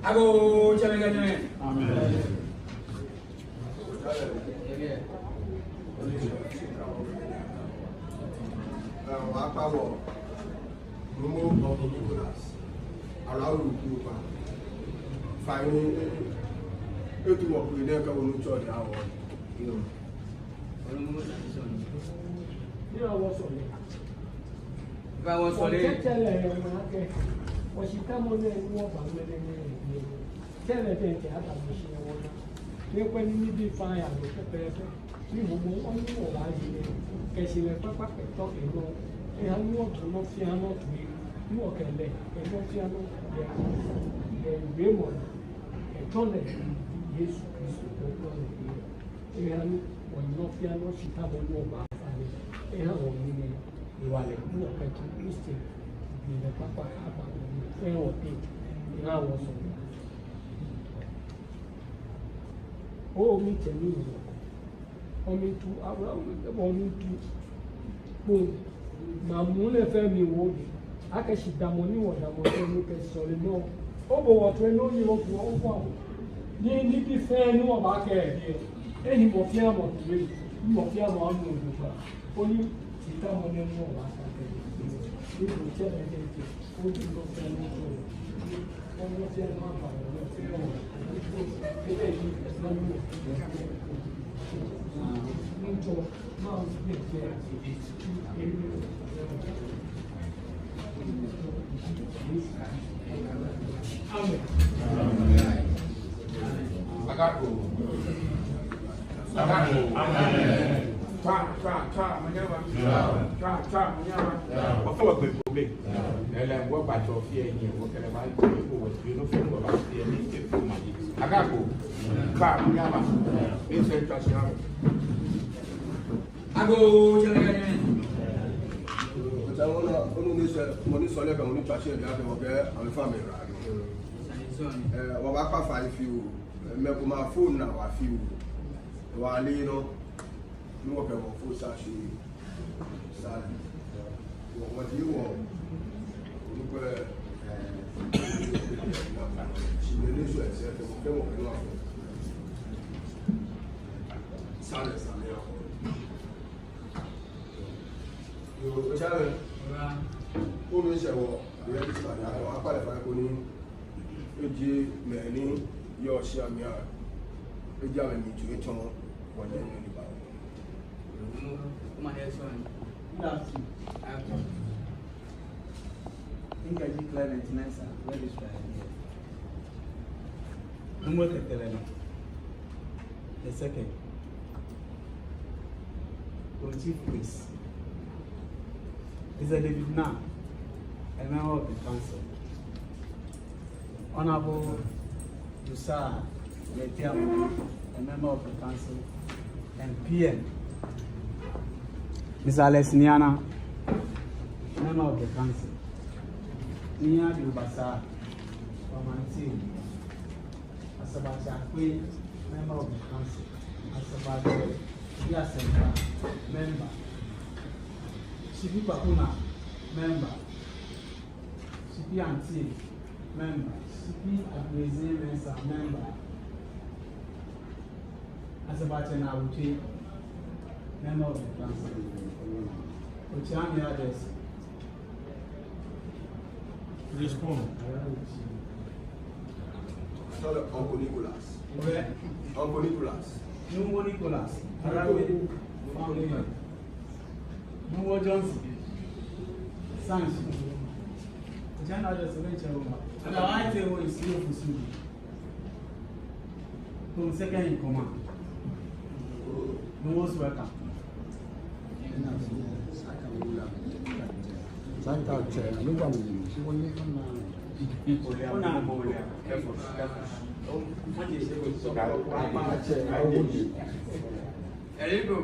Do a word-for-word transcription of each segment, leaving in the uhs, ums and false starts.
Agoo, tsɛmɛi kɛ nyɛmɛi. Amen. Wɔkpa wɔ Numo Ɔku Nicholas, aloo Ɔku Nicholas. Fai ni etu wɔ kpee nɛɛ kɛ wɔ Nuŋtsɔ lɛ awo. Yoo. Ni awɔ sɔle. Awɔ sɔle. Tsɛtsɛ lɛ yɛ ŋmaa kɛ. Wɔshitamɔ nɛɛ ni wɔba ŋmɛnɛ nɛɛ. Tsɛ lɛ tɛŋŋ aba mɔ shi yɛ wɔnaa. Ni ekwɛ ni nibii fɛɛ aya nɔ pɛpɛɛpɛ. Ni Homowo ni wɔbaaye nɛɛ, kɛ shihilɛ kpakpa kɛtɔ enɔ. Eha ni wɔtɔ nɔ fɛɛ nɔ toi. Ni wɔkɛ lɛ, enɔ fɛɛ nɔ, yɛ, yɛ wiemɔ nɔ. Etɔ lɛ, Yesu Kristo, etɔ lɛ. Eha ni wɔnɔ fɛɛ nɔ shitamɔ ni wɔbaafa nɛɛ. Eha wɔ ni nɛɛ. Ewalɛ ni wɔkɛto Kristo, ni lɛ kpakpa aba wɔ ni fɛɛ wɔteŋ, ni aha wɔsɔle. Oo mitsɛ ni yɔɔ, omiitu, Abraham, omiitu kpo, maŋ muu lɛ fɛɛ mli wo ni, akɛ shidamɔ ni wɔdamɔ fɛɛ ni kɛ sɔlemɔ, obo wɔ toi ni oye obu wɔ, obu wɔ. Ni, nibii fɛɛ ni wɔbaakɛɛ, ehi mɔ fɛɛ mɔ toi, mɔ fɛɛ mɔ anu obu wɔ. Koni shitamɔ nɛɛ ni wɔbaakɛɛ, ni bo tsɛ lɛ kɛ, koni nɔ fɛɛ nɔ to, koni nɔ fɛɛ nɔ aba, nɔ fɛɛ nɔ, ebe yi, nɔ ni, nɔ ni, Agakpe. Agakpe. Tswa, tswa, tswa, manyɛ aba. Tswa, tswa, manyɛ aba. Wɔfɛɛ wɔkpe problem. Ele wɔbatsɔ fɛɛ ni wɔkɛ lɛ baatsɔ, eko wɔtsɔ, no fɛɛ wɔbaafee ni efee maji. Agakpe. Tswa, manyɛ aba. Ese tswa shi aba. Agoo, tsɛmɛi kɛ nyɛmɛi. Otsɛ, onu, onu ni sɛ, mɔ ni sɔleɔ kɛ mɔ ni tswaa shi lɛ, akɛ wɔkɛ amɛ fɛɛ amɛra. Ɛɛ, wɔbaakpa fai fioo. Mɛi komɛi afɔ̃ naa waa fioo. Wɔle nɔ. Ni wɔkɛ wɔfɔ̃ sa shi. Sa. Wɔ, wɔdi wɔ. Onu ko, ɛɛ, shi ni ni sɔ ɛsɛ, kɛ mɔ, kɛ mɔ, kɛ mɔ afɔ̃. Sane, sane afɔ̃. Yoo, otsɛ. Koni sɛ wɔ, yɛ ti sane, akpalɛ fai koni eji mɛi ni yɔɔ shia mli a, eji amɛ mli tsu etsɔ, wɔnyɛ ni ba. Good afternoon. Miŋkɛji Clement Mensah, registrar here. Nuumo Tɛtɛlɛ nɔ. The second. The chief priest. Mister David Naa, a member of the council. Honorable Josiah Letiamu, a member of the council, and P M, Mister Alex Nii Anah, member of the council. Nii Ade Obasa, Wamantin, Asabatsɛ Akpe, member of the council, Asabatsɛ Obi Asɛmpa, member, Shipi Kwakuna, member, Shipi Anti, member. Shipi Agbeze Mensah, member. Asabatsɛ Naa Awotse, member of the council. Otsiami address. Respond. Sorry, Uncle Nicholas. Okay. Uncle Nicholas. Nuumo Nicholas. Arawe. Nuumo Johnson. Sanshi. Jana da su rai cewa ba. Ana wa ce wai su yi fusu. Kun second in command. Nuumo Suweka. Santa ce, nu ba mu shi wani kana. Ona, ona. Careful, careful. Ona, ona. There you go.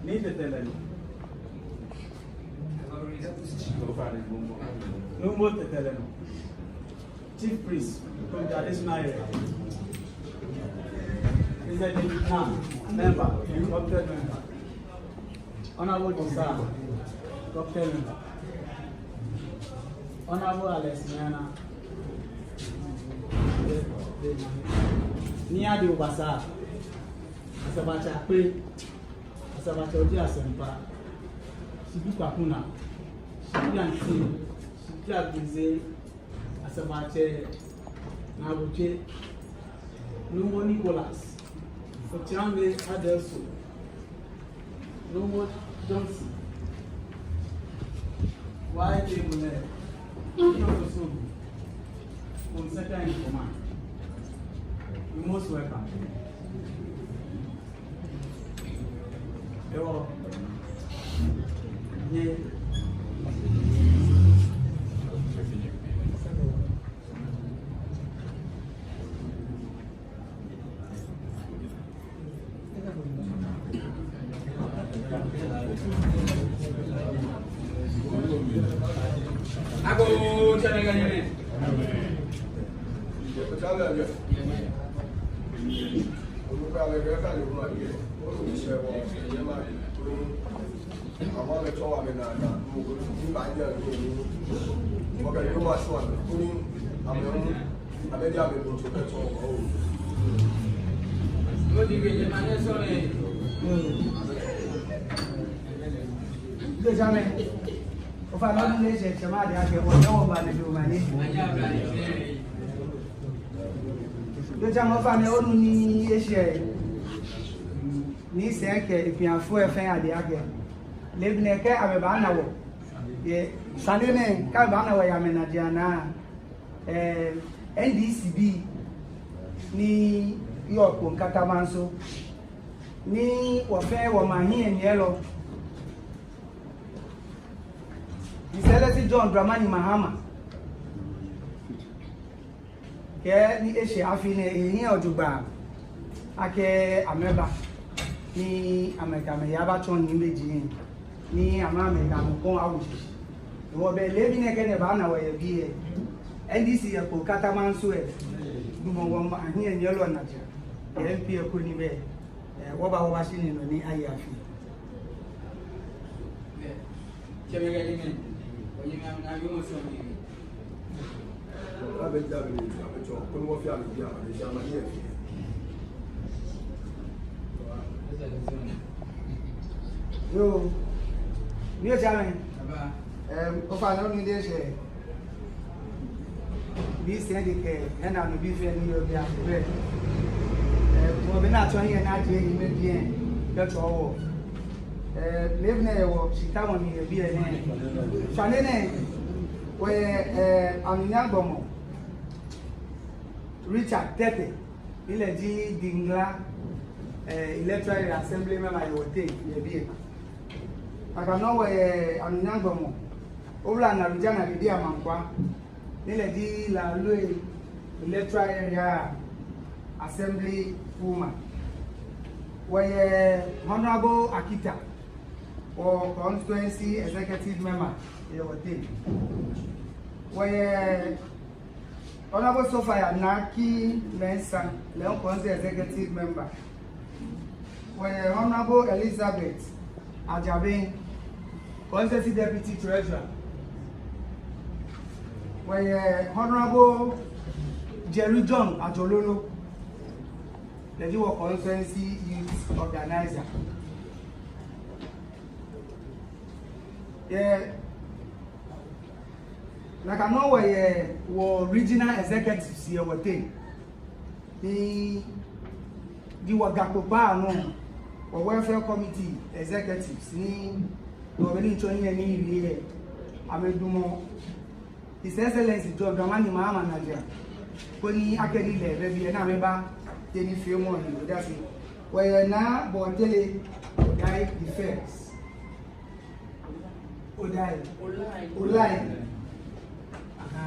Nii Tɛtɛlɛ nɔ. Nuumo Tɛtɛlɛ nɔ. Chief priest from traditional area. Mister David Naa, member, adopted member. Honorable Josiah, adopted member. Honorable Alex Nii Anah. Nii Ade Obasa. Asabatsɛ Akpe. Asabatsɛ Obi Asɛmpa. Shipi Kwakuna. Shipi Anti. Shipi Agbeze. Asabatsɛ Naa Awotse. Nuumo Nicholas. Otsiami Adelso. Nuumo Johnson. Why table there? Nuumo Sobu. Kun second in command. You're most welcome. Ewo. Ye. Agoo, tsɛmɛi kɛ nyɛmɛi. Amɛ, amɛ diɛŋtsɛ amɛbɔi tsɔ kɛtsɔɔ wɔ. Ofainɛ, onu ni eshɛ, tsɛ madi akɛ, wɔnyɛ wɔba ni do manye. Ofainɛ, onu ni eshɛ, ni sɛɛ kɛ ekpiafoi fɛɛ adi akɛ, leebi nɛɛ kɛ amɛbaana wɔ yɛ sane nɛɛ, kɛ amɛbaana wɔ yɛ amɛnajiaŋ naa, eh, N D C bii ni yɔɔ Kpone Katamanso, ni wɔfɛɛ wɔmaŋ hiɛnyiɛlɔ, His Excellency John Dramani Mahama, kɛɛ ni eshɛ afi nɛɛ, ehiɛ ejogbaŋŋ akɛ amɛba ni amɛkɛ amɛhe abatsɔɔ nimeji ni amɛ, amɛkɛ amɛkɔŋ awo shishi. Hewɔ bɛ leebi nɛɛ kɛ ni ebaana wɔ yɛ biɛ, N D C yɛ Kpone Katamanso lɛ, dumɔ wɔmaŋ hiɛnyiɛlɔ najiaŋ, yɛ M P lɛ koni bɛ, eh, wɔba wɔbashi ni nɔ ni aye afi. Yoo, ni otsɛ mɛi. Em, ofainɛ, onu ni eshɛ. Ni sɛɛ kɛ, ena nɔ bi fɛɛ ni yɔɔ biɛ, bɛ. Eh, wɔbɛ naa tsɔ hiɛ naa je ni mɛi biɛ, bɛ tsɔ wɔ. Eh, leebi nɛɛ yɛ wɔshitamɔ mli yɛ biɛ nɛɛ. Sane nɛɛ, wɔyɛ, eh, anunyam gbɔmɔ Richard Tetteh, ni lɛ ji Dingla, eh, Electoral Assembly member yɛ wɔteŋ yɛ biɛ. Nakai nɔŋŋ wɔyɛ anunyam gbɔmɔ Owula Narujana Dede Amankwa, ni lɛ ji Laloi Electoral Area Assembly woman. Wɔyɛ Honorable Akita, wɔ constituency executive member yɛ wɔteŋ. Wɔyɛ Honorable Sophia Naki Mensah, lɛ hu constituency executive member. Wɔyɛ Honorable Elizabeth Ajabe, constituency deputy treasurer. Wɔyɛ Honorable Jerry John Ajololo, lɛ ji wɔ constituency youth organizer. Yɛ nakai nɔŋŋ wɔyɛ wɔ regional executives yɛ wɔteŋ, ni ji wɔ Ga kpokpaa nɔ, wɔ welfare committee executives, ni wɔbɛ ni tsɔ hiɛ ni yɛ amɛdumɔ His Excellency John Dramani Mahama najiaŋ, koni akɛ ni lɛ bɛ biɛ ni amɛbatee nifeemɔ lɛ odase. Wɔyɛ Naa Bɔtele Odai the first. Odai. Olai. Olai. Aha.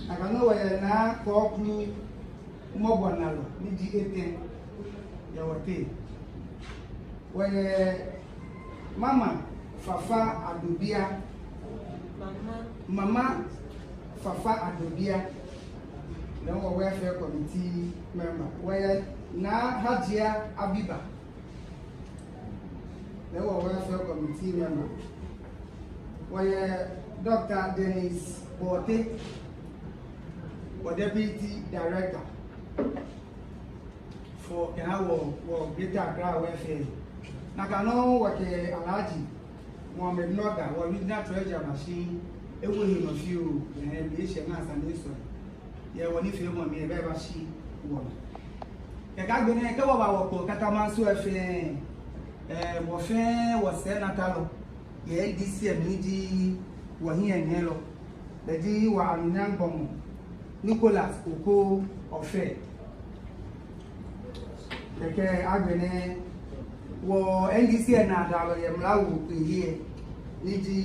Nakai nɔŋŋ wɔyɛ Naa Kɔɔklu Mɔbɔnalɔ, ni ji etɛ yɛ wɔteŋ. Wɔyɛ Mama Fafa Adobia. Mama. Mama Fafa Adobia. Lɛ wɔ welfare committee member. Wɔyɛ Naa Hajia Abiba. Lɛ wɔ welfare committee member. Wɔyɛ Doctor Dennis Bortey, wɔ deputy director for kɛha wɔ, wɔ Greater Accra welfare. Nakai nɔŋŋ wɔkɛ Alhaji Mohammed Noga, wɔ regional treasurer, bashi ewo ehe nɔ fioo, eh, be eshɛ naa sane sɔŋŋ. Yɛ wɔnifeemɔ mli lɛ, ebaabashi wɔnɔ. Kɛkɛ agbɛnɛ kɛ wɔba wɔ Kpone Katamanso lɛ fɛɛ, eh, wɔfɛɛ wɔsɛɛnatalɔ yɛ N D C lɛ mli ji wɔhiɛnyiɛlɔ, lɛ ji wɔ anunyam gbɔmɔ Nicholas Oko Offei. Kɛkɛ agbɛnɛ wɔ N D C lɛ naadalɔ yɛ mla woo kpehiɛ, ni ji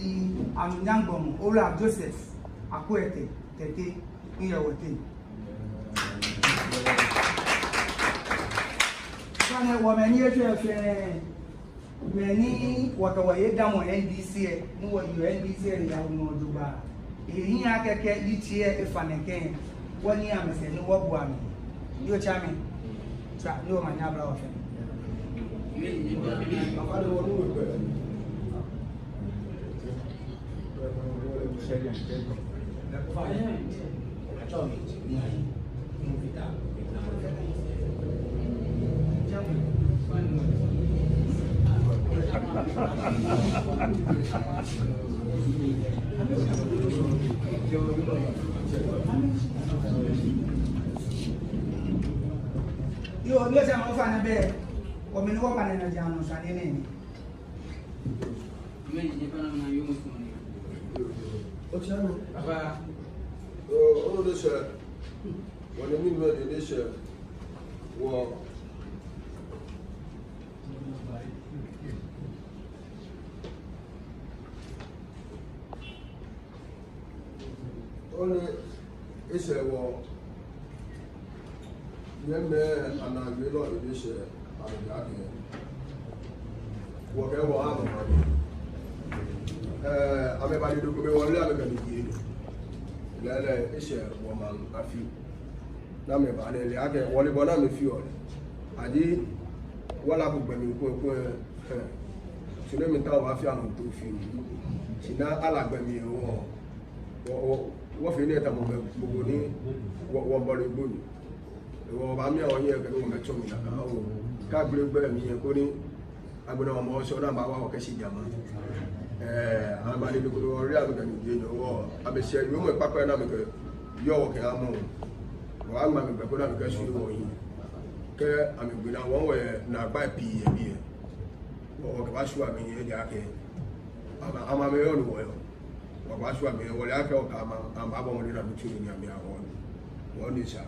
anunyam gbɔmɔ Owula Joseph Akwete Tetteh, ni yɛ wɔteŋ. Ofainɛ, wɔ mɛi ni eshwɛ fɛɛ, mɛi ni wɔkɛ wɔhe damɔ N D C lɛ, ni wɔyeɔ N D C lɛ he yawɔ nɔ jogbaŋŋ. Ehe hiaa akɛ kɛ yitsei lɛ efa nɛkɛ, wɔnyiɛ amɛsɛɛ ni wɔbua amɛ. Yoo, tsɛ amɛ. Tswa, ni omanye aba wɔfɛɛ. Fine. Yoo, ni otsɛ mɔ ofainɛ bɛ, omli ni wɔkpa nɛɛ nɔ ji anɔ sane nɛɛ. Otsɛ mɔ. Aba. Oo, oo, ni otsɛ. Wɔnii mli ni otsɛ. Wɔ. Ole, etsɛ wɔ, nyɛmimɛi anaagbee lɛ, etsɛ, amɛbi akɛ, wɔkɛ wɔ amɛba ni. Ɛɛ, amɛba ni dɔkɔmɛ wɔle amɛkɛ ni jie ni. Lɛɛlɛŋ, etsɛ wɔ maŋ afi. Ni amɛba ni ele akɛ, wɔle bɔ ni amɛfeɔ lɛ. Aji, wɔla ko gbɛmi ko, ko, Ɛɛ, shi ni mitaoɔ wɔfee anɔkwale fioo. Shi ni ala gbɛmi wɔ, wɔ, wɔ, wɔfee nɛɛ tamɔ mɛi gbogbo ni wɔ, wɔbɔle gbonyo. Wɔ, wɔbaamia wɔhiɛ kɛ ni wɔmiitsɔ mli nakai oo. Kɛ agbele gbɛmi koni agbɛnɛ wɔmɔ sɔ ni abaawa wɔ kɛshi jama. Ɛɛ, amɛba ni dɔkɔmɛ wɔle amɛkɛ ni jie ni wɔ, amɛshɛ yoomo kpakpa ni amɛkɛ yɔɔ wɔ kɛ amɔ. Wɔ amɛ amɛgbɛ koni amɛkɛ shi wɔyi. Kɛ amɛgbe naa wɔ, wɔyɛ naagbai pii yɛ biɛ. Wɔ, wɔkɛbaashwie amɛhiɛ ejaakɛ amɛ, amɛ amɛyɔɔ ni wɔyɔɔ. Wɔkɛbaashwie amɛhiɛ, wɔle akɛ wɔkɛ amɛ, amɛbaabɔ mɔdɛŋ ni amɛtsu nii ni amɛha wɔ. Wɔnii sa.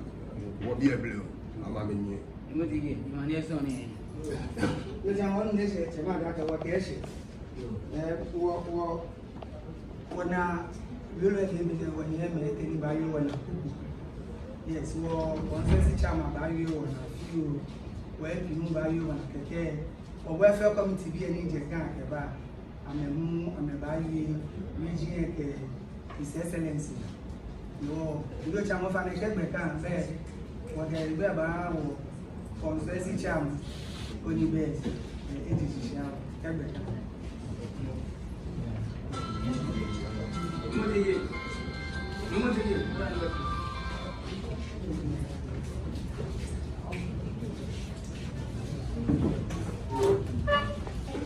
Wɔbiɛ blɛoo. Amɛ amɛnyiɛ. Ni mɔ tɛ kɛ, ni mɔ ni esɔ ni. Ni ja wɔ ni eshɛ, tsɛ ma da kɛ wɔ kɛ eshɛ. Ɛɛ, wɔ, wɔ, wɔna, yolo kɛ mi kɛ wɔ ni eme kɛ ni baawie wɔnaa. Yes, wɔ, wɔ constituency chairman baawie wɔnaa fioo. Wɔ MP hu baawie wɔnaa kɛkɛ. Wɔ welfare committee bii ni jɛ Ga kɛba, amɛ hu, amɛbaawie, region kɛ His Excellency. Yoo, yoo, tsɛ mɔ ofainɛ kɛ gbɛ kã, bɛ, wɔkɛ gbɛ baawo, constituency chairman, koni bɛ, ɛ, edi shishi awo, kɛ gbɛ kã.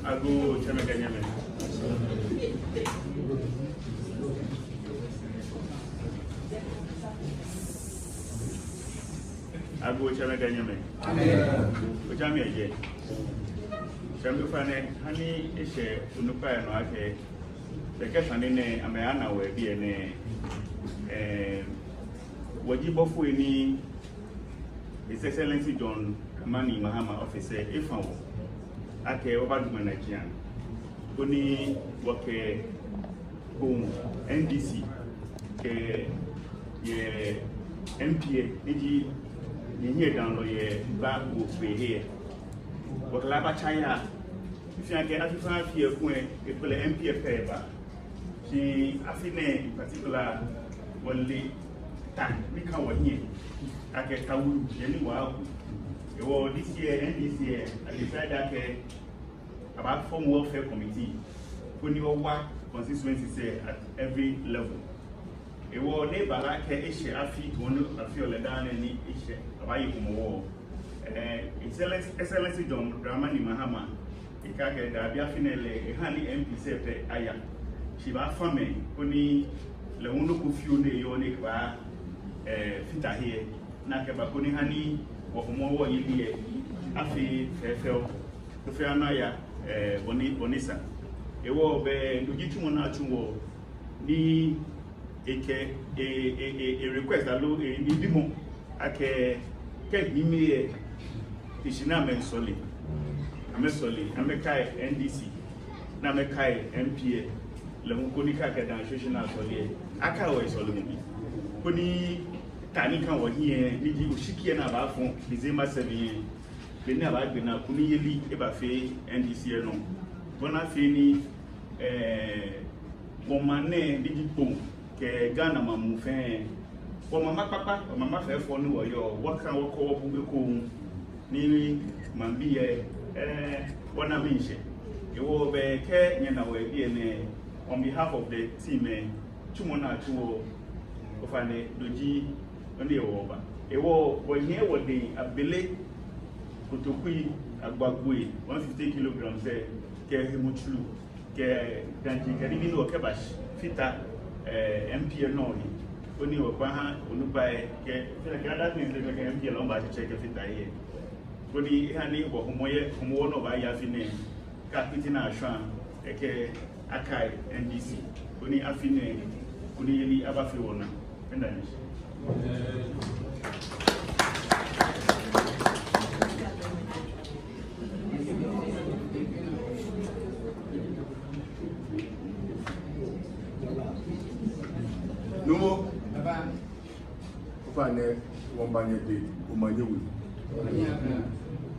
Agoo tsɛmɛi kɛ nyɛmɛi. Agoo tsɛmɛi kɛ nyɛmɛi. Amɛɛ. Otsɛ mli ejɛ. Tsɛ mli ofainɛ, hani eshɛ onukpai anɔ akɛ, be kɛ sane nɛɛ, amɛna wɔ yɛ biɛ nɛɛ, ɛɛ, wɔji bɔfoi ni His Excellency John Dramani Mahama office efã wɔ akɛ wɔbadamɔ Nigeria, koni wɔkɛ Kpone NDC kɛ yɛ MP ni ji nyɛhiɛdamɔlɔ yɛ Ga Wɔ Fɛɛ He. Wɔkɛ lɛ abatsa ya. Efeɔ akɛ afi fɛɛ afi ekoŋŋ, ekpɛlɛ MP pɛ eba. Shi afi nɛɛ in particular, wɔle ta ni kã wɔhiɛ akɛ ta wulu yɛ ni wɔku. Hewɔ this year, NDC, a decide akɛ abaa form welfare committee koni wɔwa constituencies at every level. Hewɔ ni eba lɛ akɛ eshɛ afi, koni afi ole daa nɛɛ ni eshɛ, abaaye Hɔmɔwɔ. Ɛɛ, Excellency, Excellency John Dramani Mahama, ekɛɛ akɛ daabi, afi nɛɛ lɛ, eha ni MPs pɛ aya. Shi ebaafã amɛ, koni lɛ hu nɔ ko fioo ni eyɔɔ ni ekɛbaa, ɛɛ, fata he, ni akɛba koni hani wɔ Hɔmɔwɔ yeli lɛ afee fɛfɛo. Koni fɛɛ anɔ aya, ɛɛ, bɔ ni, bɔ ni sa. Hewɔ bɛ no ji tsumɔ ni atsu wɔ ni ekɛ, e, e, e, e request aloo, e, nidimɔ akɛ kɛ hii mli lɛ, te shi ni amɛsɔle, amɛsɔle, amɛkai NDC, ni amɛkai MP lɛ, lɛ hu koni kɛ akɛda shweshwe ni asɔle lɛ, akai wɔ yɛ sɔlemɔ mli. Koni ta ni kã wɔhiɛ, ni ji oshiki lɛ ni abaafɔ̃ December seven lɛ, be ni abaagbe naa, kunimyeli lɛ ebafee NDC lɛ nɔ. Bɔ ni afee ni, ɛɛ, wɔmaŋ nɛɛ ni ji Kpone kɛ Ghana maŋ muu fɛɛ, wɔmaŋ kpakpa, wɔmaŋ fɛɛ fɔ ni wɔyɔɔ, wɔkã wɔkɔ wɔbu ekoŋŋ ni maŋbii lɛ, ɛɛ, wɔna miishɛɛ. Hewɔ bɛ kɛ nyɛna wɔ yɛ biɛ nɛɛ, on behalf of the team lɛ, tsumɔ ni atsu wɔ, Ofainɛ, no ji nɔ ni hewɔ wɔba. Hewɔ wɔhiɛ wɔdɛŋ abele, kotokui, agbagboi, one fifty kilograms, eh, kɛ hemu tsuru, kɛ danji, kɛ nibii ni wɔkɛbafite, eh, M P lɛ nɔ he. Koni wɔbaha onukpai kɛ, kɛ other things lɛ, kɛ M P lɛ lɛ wɔbaatsɛ kɛfite he. Koni eha ni wɔhɔmɔ yɛ, hɔmɔwɔ ni wɔbaaye afi nɛɛ, kɛ akpiti naa shwa, ekɛ akai N D C, koni afi nɛɛ, kunimyeli abafee wɔnaa. Mɛni ji? Nuumo, ofainɛ, wɔmiiba nyɛteŋ, omanye wulu.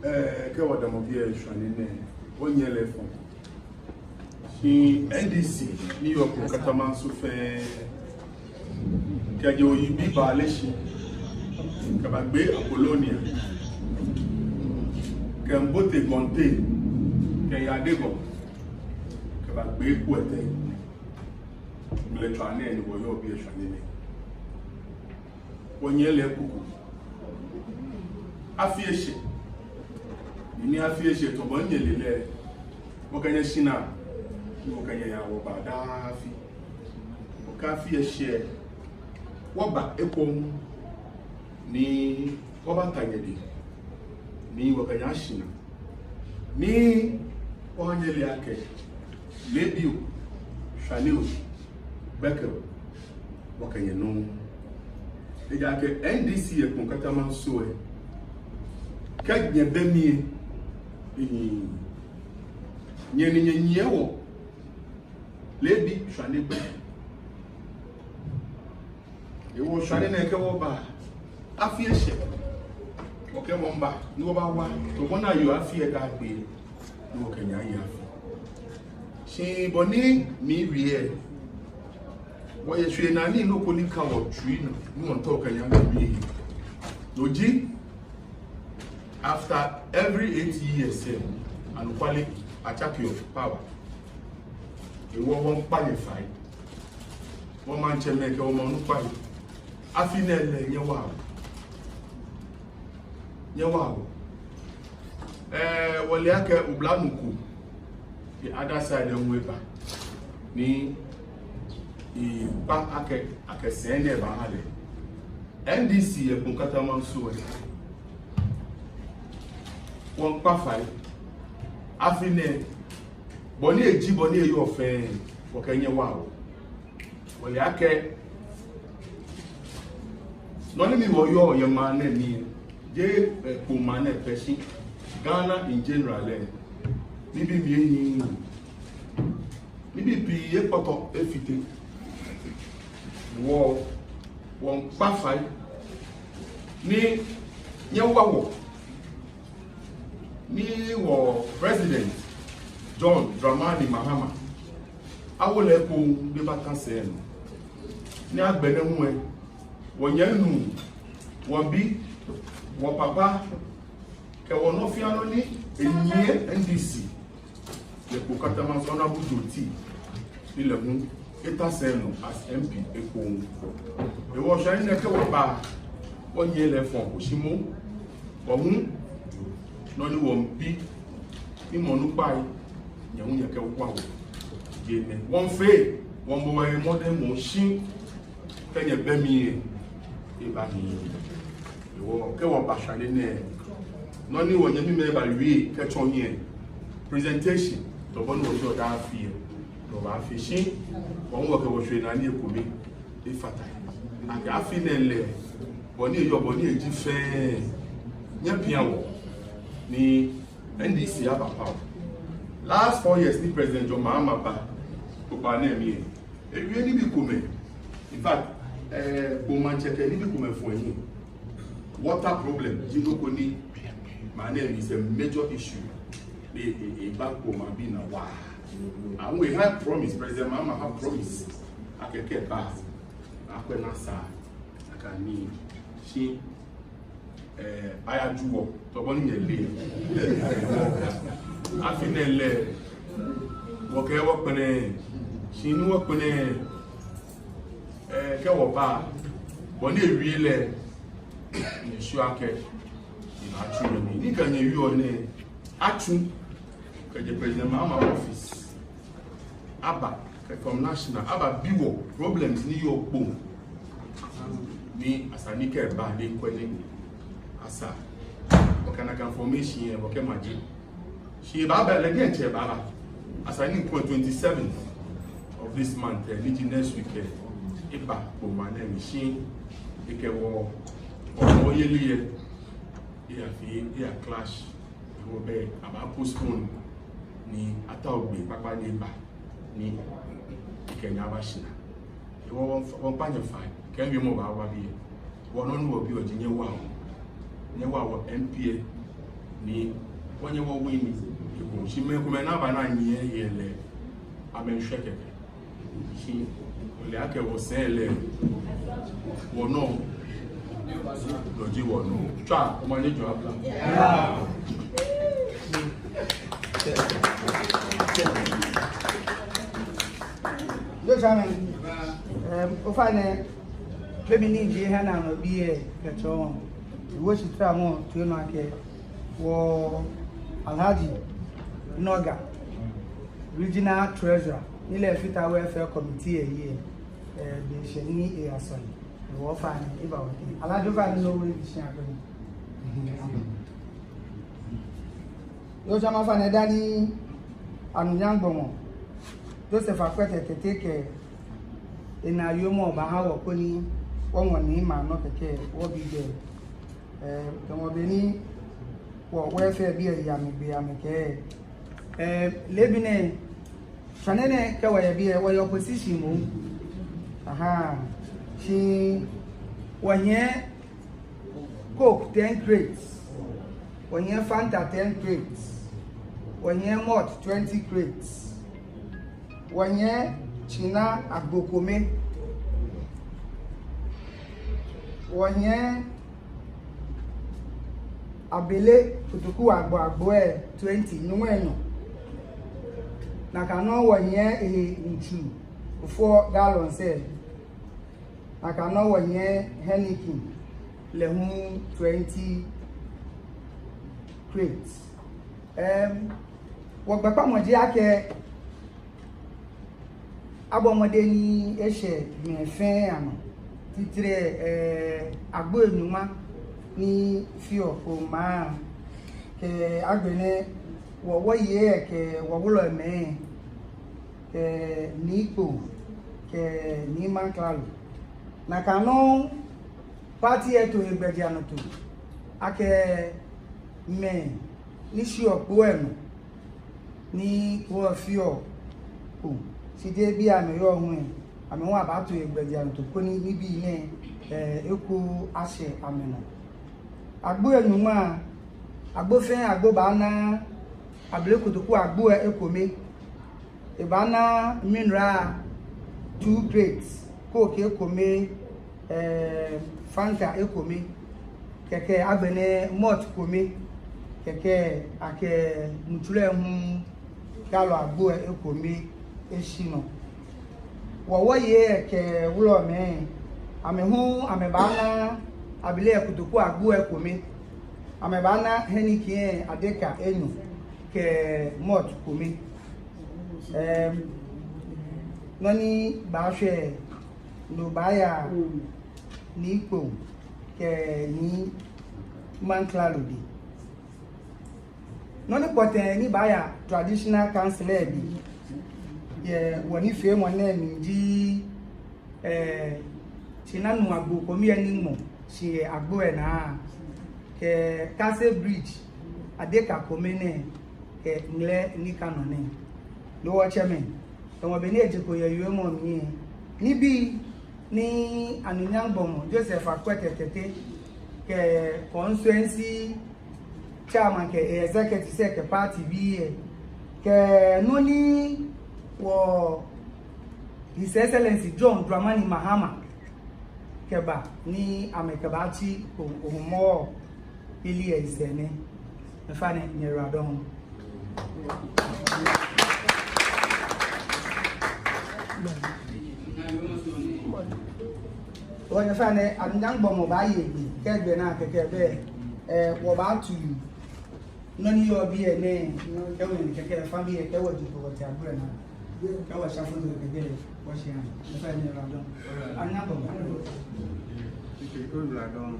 Eh, kɛ wɔdamɔ biɛ shwane nɛɛ, wɔnyɛɛɛ lɛ fɔ. Shi N D C ni yɔɔ Kpone Katamanso fɛɛ, kɛjɛ Oyibi Baleshi, kɛbagbe Apollonia, kɛ Mbote Gɔnte, kɛ Yadegɔŋ, kɛbagbe Kpoetɛ. Ŋmlɛtswaa nɛɛ ni wɔyɔɔ biɛ shwane nɛɛ, wɔnyɛɛɛ lɛ kuku. Afi eshɛ. Ni afi eshɛ, tamɔ bɔ ni nyɛle lɛ, wɔkɛ nyɛ shinaa, ni wɔkɛ nyɛ yaa wɔbaa daa afi. Wɔkɛ afi eshɛ, wɔba ekoŋŋ, ni wɔbata nyɛdɛŋ, ni wɔkɛ nyɛ ashinaa. Ni wɔha nyɛle akɛ, leebi oo, shwane oo, gbɛkɛ oo, wɔkɛ nyɛ nɔŋŋ. Ejaakɛ N D C yɛ Kpone Katamanso lɛ, kɛ nyɛbɛ mli lɛ, ehiii. Nyɛ ni nyɛnyiɛ wɔ, leebi, shwane, gbɛkɛ. Hewɔ shwane nɛɛ kɛ wɔba, afi eshɛ. Wɔkɛ wɔmiiba, ni wɔbawa, tamɔ bɔ ni ayɔɔ afi lɛ kɛgbe, ni wɔkɛ nyɛ aye afi. Shi bɔ ni miwie lɛ, wɔyɛ shwee naa ni nɔ ko ni ka wɔtsui nɔ, ni wɔmiitao wɔkɛ nyɛ awie. No ji, after every eight years lɛ, anɔkwale atsakeɔ power. Hewɔ wɔmiikpa nyɛ fai. Wɔmaŋtsɛmɛi kɛ wɔmaŋ onukpai. Afi nɛɛ lɛ nyɛwaa wɔ. Nyɛwaa wɔ. Eh, wɔle akɛ oblanuu ko, the other side lɛ hu eba. Ni ekpa akɛ, akɛ sɛi nɛɛ baaha lɛ. N D C yɛ Kpone Katamanso lɛ, wɔmiikpa fai. Afi nɛɛ, bɔ ni eji, bɔ ni eyɔɔ fɛɛ, wɔkɛ nyɛ waa wɔ. Wɔle akɛ nɔ ni mli wɔyɔɔ yɛ maŋ nɛɛ mli, jeee, eh, Kpone maŋ nɛɛ pɛ shi, Ghana in general lɛ, nibii mli ehiii. Nibii pii ekpɔtɔ efite. Wɔ, wɔmiikpa fai ni nyɛwa wɔ, ni wɔ President John Dramani Mahama awo lɛ ekoŋŋ ni ebata sɛi nɔ. Ni agbɛnɛ hu lɛ, wɔnyɛmi nuu, wɔbi, wɔpapa, kɛ wɔnɔ fɛɛ nɔ ni enyiɛ N D C yɛ Kpone Katamanso, Honorable Joti, ni lɛ hu eta sɛi nɔ as M P ekoŋŋ. Hewɔ shwane nɛɛ kɛ wɔba, wɔnyɛɛɛ lɛ fɔ ko shi moŋ, wɔ hu, nɔ ni wɔmiibi, ni mɔ onukpai, nyɛ hu nyɛkɛwa wɔ. Jeee nɛ wɔmiifee, wɔmiibɔ wɔ mɔdɛŋ moŋ shi, kɛ nyɛbɛ mli lɛ, ebaahi. Hewɔ kɛ wɔba shwane nɛɛ, nɔ ni wɔnyɛmimɛi bawie kɛtsɔ hiɛ, presentation, tamɔ bɔ ni wɔyɔɔ daa afi lɛ, no wɔbaafee shi, wɔ hu wɔkɛ wɔshwee naa ni ekome efata. Akɛ afi nɛɛ lɛ, bɔ ni eyɔɔ, bɔ ni eji fɛɛ, nyɛpia wɔ ni N D C aba power. Last four years ni President John Mahama ba kpokpaa nɛɛ mli lɛ, ewie nibii komɛi. In fact, eh, Kpone maŋtsɛ kɛ nibii komɛi fɔ ehiɛ. Water problem ji nɔ ko ni maŋ nɛɛ mli is a major issue. E, e, eba Kpone maŋbii anaa waa. Awo, eha promise, President Mahama ha promise akɛ kɛ eba, akwɛ ni asaa, akɛ nii shi, eh, ayaju wɔ, tamɔ bɔ ni nyɛle. Afi nɛɛ lɛ, wɔkɛ wɔkpɛlɛ, shi ni wɔkpɛlɛ, eh, kɛ wɔba, Bɔ ni ewie lɛ, nyɛsumɔɔ akɛ nyɛbaatsu mli. Ni kɛ nyɛwieɔ nɛɛ, atsu kɛjɛ President Mahama office aba, kɛ from national aba bi wɔ problems ni yɔɔ Kpone. Ni esa ni kɛ eba ni ekwɛ ni esa, wɔkɛ nakai information lɛ wɔkɛma je. Shi ebaaba lɛ diɛŋtsɛ ebaaba. Esa ni ekwɛ twenty-seventh of this month, eh, ni ji next week, eh, eba Kpone maŋ nɛɛ mli shi ekɛ wɔ, wɔ, wɔyeli lɛ, eya fee, eya clash. Ehewɔ bɛ abaa postpone ni atao gbɛ kpakpa ni eba ni ekɛ nyɛ aba shia. Ehewɔ wɔ, wɔkpa nyɛ fai, kɛ wiemɔ baawa biɛ. Wɔ nɔ ni wɔbiɔ ji nyɛwaa wɔ. Nyɛwaa wɔ M P lɛ ni wɔnyɛ wɔwin ni. Eko shi mɛi komɛi ni aba ni anyiɛ he lɛ, amɛmiishwɛ kɛkɛ. Shi ole akɛ wɔsɛɛ lɛ, wɔnɔ, no ji wɔnɔ. Tswa, omanye jɔ abla. Yoo, tswa mli. Em, ofainɛ, be mli ni ji hɛn na no biɛ kɛtsɔ. Wo shi tra mo, tu no akɛ. Wɔ Alhaji Noga, Regional Treasurer, ni lɛ efata Welfare Committee lɛ he, eh, be shɛ ni eya sɔle. Wɔfainɛ, eba wɔteŋ. Alhaji, ofainɛ no wɔ lɛ shi akɛ. Yoo, tswa mli, ofainɛ dani anunyam gbɔmɔ Joseph Akwete Tetteh kɛ enaa wiemɔ baha wɔ koni wɔŋɔ nii ma nɔ kɛkɛ wɔbi jɛ. Eh, tamɔ bɔ ni wɔ welfare bii lɛ amɛgbe amɛkɛɛ, eh, leebi nɛɛ, shwane nɛɛ kɛ wɔyɛ biɛ, wɔyɛ opposition moŋ. Aha. Shi wɔhiɛ Coke ten crates. Wɔhiɛ Fanta ten crates. Wɔhiɛ malt twenty crates. Wɔhiɛ tsina agbo kome. Wɔhiɛ abele kotoku agbo agbo lɛ twenty, nyɔŋmai enyɔ. Nakai nɔŋŋ wɔhiɛ ehe nitsu four gallons lɛ. Nakai nɔŋŋ wɔhiɛ Heineken lɛ hu twenty crates. Em, wɔgbɛkpamɔ ji akɛ abɔ mɔdɛŋ ni eshɛ mɛi fɛɛ anɔ. Titri, eh, agbo nyɔŋma ni feɔ Kpone maŋ kɛ agbɛnɛ wɔ wɔyei kɛ wɔ wulɔmɛi kɛ Nii Kpone kɛ Nii Manklalo. Nakai nɔŋŋ party lɛ to egbɛjianɔtoo akɛ mɛi ni shiɔ Kpone lɛ nɔ ni Kpone lɛ feɔ Kpone, shi jeee biɛ amɛyɔɔ hu lɛ, amɛ hu abaato egbɛjianɔtoo koni nibii nɛɛ, eh, eko ashɛ amɛnɔ. Agbo nyɔŋma, agbo fɛɛ agbo baana abele kotoku agbo lɛ ekome. Ebaana mineral two crates, Coke ekome, eh, Fanta ekome, kɛkɛ agbɛnɛ malt kome, kɛkɛ akɛ nitsumɔ hu gallon agbo lɛ ekome eshi nɔ. Wɔ wɔyei kɛ wulɔmɛi, amɛ hu amɛbaana abele kotoku agbo lɛ ekome. Amɛbaana Heineken adeka enyɔ kɛ malt kome. Em, nɔ ni baashwɛ, no baaya Nii Kpone kɛ Nii Manklalo dɛŋ. Nɔ ni pɔtɛɛ ni baaya traditional council lɛ dɛŋ yɛ wɔnifeemɔ nɛɛ mli ji, eh, tsina nu agbo kome lɛ ni ŋmɔ shi yɛ agbo lɛ naa, kɛ Castle Bridge adeka kome nɛɛ, kɛ ŋlɛ ni ka nɔ nɛɛ. No wɔtsɛmɛi, tamɔ bɔ ni ejeko yɛ wiemɔ mli lɛ, nibii ni anunyam gbɔmɔ Joseph Akwete Tetteh kɛ constituency chairman kɛ executive lɛ kɛ party bii lɛ, kɛ nɔ ni wɔ His Excellency John Dramani Mahama kɛba ni amɛkɛbaatsi Ho-, Hɔmɔwɔ yeli lɛ yisɛɛ nɛ. Miifa nɛ nyɛyiwaladɔŋŋ. Wɔnyɛ fɛɛ nɛɛ, anunyam gbɔmɔ baaye gbi, kɛ gbi naa kɛkɛ bɛ, eh, wɔbaatu nɔ ni yɔɔ biɛ nɛɛ, kɛ wɔnyɛ kɛkɛ fã biɛ, kɛ wɔji ko wɔte agbɛnɛ naa. Kɛ wɔsha foto kɛkɛ, wɔshi ahã. Nyɛ fɛɛ nyɛyiwaladɔŋŋ. Anunyam gbɔmɔ. Nyɛyiwaladɔŋŋ.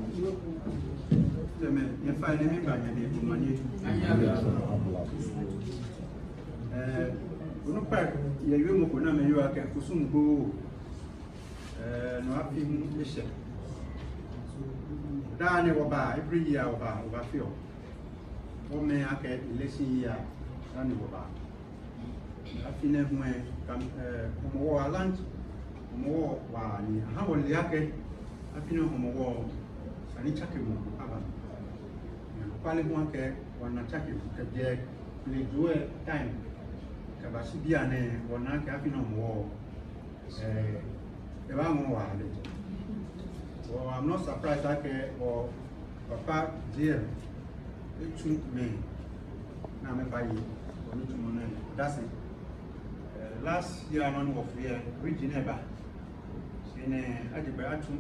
Tɛmɛ, nyɛ fɛɛ nyɛ miiba nyɛ dɛŋ ko manye. Eh, onukpa, yɛ wiemɔ ko naa amɛyɔɔ akɛ kusum gboo. Eh, no afi hu eshɛ. Daa nɛɛ wɔbaa, every year wɔbaa, wɔbafeɔ. Wɔmɛɛ akɛ election year, daa nɛɛ wɔbaa. Afi nɛɛ hu ɛ, kam, eh, Hɔmɔwɔ a-launch, Hɔmɔwɔ waa ni ahã wɔle akɛ afi nɛɛ Hɔmɔwɔ, esa ni tsakemɔ aba. Anɔkwale hu akɛ wɔna tsakemɔ kɛjɛ kpele joo ɛ time kɛbashi bianɛ, wɔna akɛ afi nɛɛ Hɔmɔwɔ, eh, ebaaŋɔɔ waa lɛ. Well, I'm not surprised akɛ wɔ papa J M etsu mɛi ni amɛbaye wɔnitsumɔ nɛɛ odase. Eh, last year nɔ ni wɔfee ɛ, region nɛɛ ba. Shi nɛɛ, aje gbɛ atsu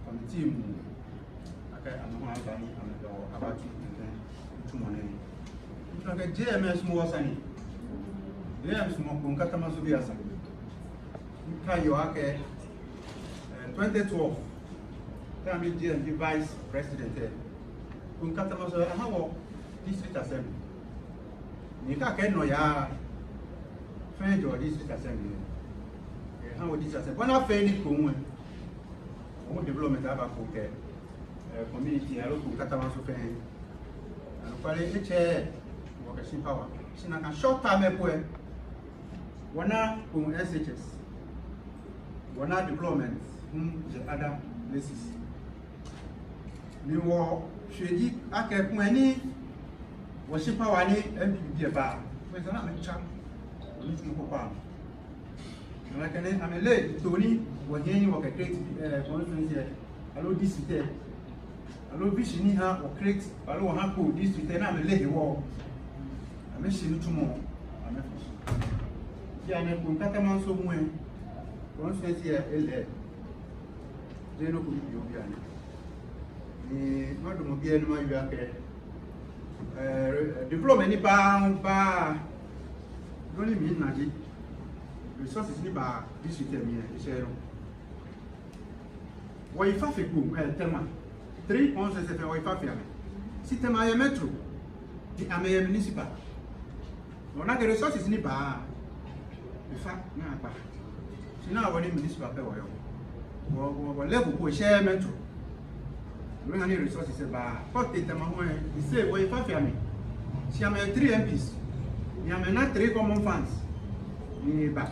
committee muu akɛ amɛ hu amɛba ni amɛba wɔ abatsu nitsumɔ nɛɛ. Ŋkɛɛ akɛ J M esumɔɔ wɔ sane. J M sumɔɔ Kpone Katamanso bii asane. Mikaiɔ akɛ, eh, twenty twelve, kɛ amɛ J M ji vice president ɛ, Kpone Katamanso ahã wɔ district assembly. Ni kɛ akɛ nɔyaa fɛɛ jɛɔ district assembly. Ehã wɔ district assembly. Bɔ ni afee ni Kpone ɛ, wɔ development aba Kpone kɛ, eh, community aloo Kpone Katamanso fɛɛ. Anɔkwale etsɛɛɛ wɔkɛ shi power. Shi nakai short time ɛ po ɛ, wɔna Kpone S H S. Wɔna development hu yɛ other places. Ni wɔshwɛ ji akɛ kɛ ni wɔshi power ni N P P bii ɛ ba, for example, amɛtsa wɔnitsumɔ kpakpa. Ni amɛkɛɛ ni amɛle too ni wɔhiɛ ni wɔkɛ create, eh, constituency ɛ, aloo district ɛ, aloo vision ni ahã wɔ create, aloo wɔhã Kpone district ɛ ni amɛle hewɔ, amɛshi nitsumɔ, amɛfee shi. Bianɛ Kpone Katamanso hu ɛ, constituency ɛ, elɛ. Jeee nɔ ko ni biɔ bianɛ. Ni madamɔ biɛ ni mawie akɛ, eh, development ni baa, baa, nɔ ni mina ji resources ni baa district ɛ mli ɛ, eshɛɛɛ nɔ. Wɔyi fã fe Kpone, eh, Tema. Three constituencies fɛɛ wɔyi fã fe amɛ. Shi Tema yɛ metro. Ni amɛyɛ municipal. Wɔna akɛ resources ni baa, efa ni akpa. Shi naa wɔ ni municipal pɛ wɔyɔɔ. Wɔ, wɔ, wɔ level po eshɛɛɛ metro. Wɔ naa ni resources ɛ baa. Kɛ otee Tema hu ɛ, eshɛɛɛ, wɔyi fã fe amɛ. Shi amɛyɛ three M Ps. Ni amɛna three common funds. Ni eba.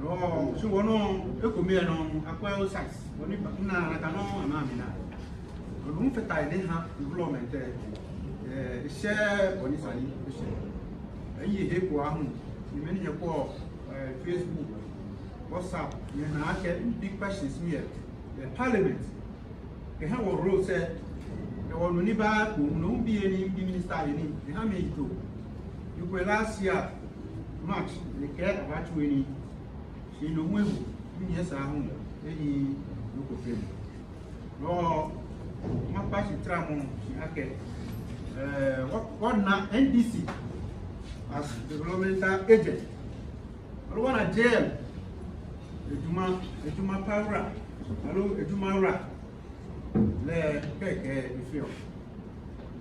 No, shi wɔ nɔ, ekomɛi nɔ, akwa o size. Wɔ ni ba, naa, nakai nɔ, amɛ amɛna. Onu fata ni ahã development ɛ, eh, eshɛɛɛ bɔ ni esa ni eshɛ. Eyi he ko ahu, ni mɛi ni nyɛkwɛɔ, eh, Facebook, WhatsApp, nyɛnaa akɛ big questions mli ɛ, eh, parliament. Kɛhã wɔ roads ɛ, kɛ wɔnɔ ni baa Kpone, no hu bi he ni, bi minister he ni, ehã mi eto. Ekolɛ last year, March, ni ekɛɛ abaatsu he ni, shi no hu eho, ni esa hu, ehiii nɔ ko fɛɛ. No, makpa shi tramɔ shi akɛ, eh, wɔ, wɔna N D C as developmental agent. Aloo wɔna J M, ejuma, ejuma pawura, aloo ejuma wura. Lɛ kɛkɛ efeɔ.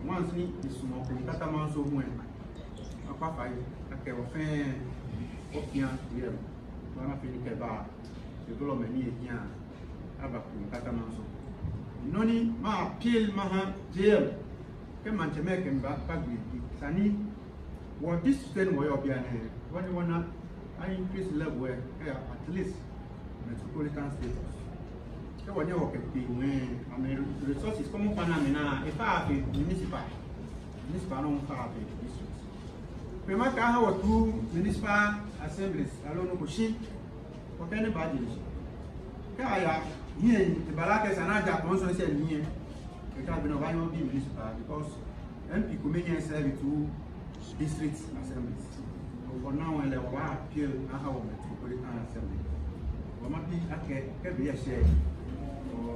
Once ni esumɔɔ Kpone Katamanso hu ɛ, akpa fai akɛ wɔ fɛɛ wɔfia J M, bɔ ni afee ni kɛba development ni ehiaa aba Kpone Katamanso. Nɔ ni ma appeal mahã J M, kɛ maŋtsɛmɛi kɛmiiba kpa gbi, esa ni wɔ district ni wɔyɔɔ bianɛ, wɔ ni wɔna a increase level ɛ, kɛya at least metropolitan status. Kɛ wɔnyɛ wɔkɛkpe ŋwɛi, amɛ resources kɔmɔ kpa ni amɛna, efaaa fe municipal. Municipal nɔ faaa fe district. Kpee ma ka ha wɔ two municipal assemblies, aloo nɔ ko shi. Wɔkɛ ni baaje shishi. Kɛ aya, ni eba lɛ akɛ esa ni aja constituency lɛ mli. Kɛ agbɛnɛ obaanyɛ obi municipal, because M P komɛi nyɛɛɛ serve two district assemblies. For now lɛ, wɔbaa appeal aha wɔ metropolitan assembly. Wɔmabi akɛ, kɛ be lɛ shɛ, wɔ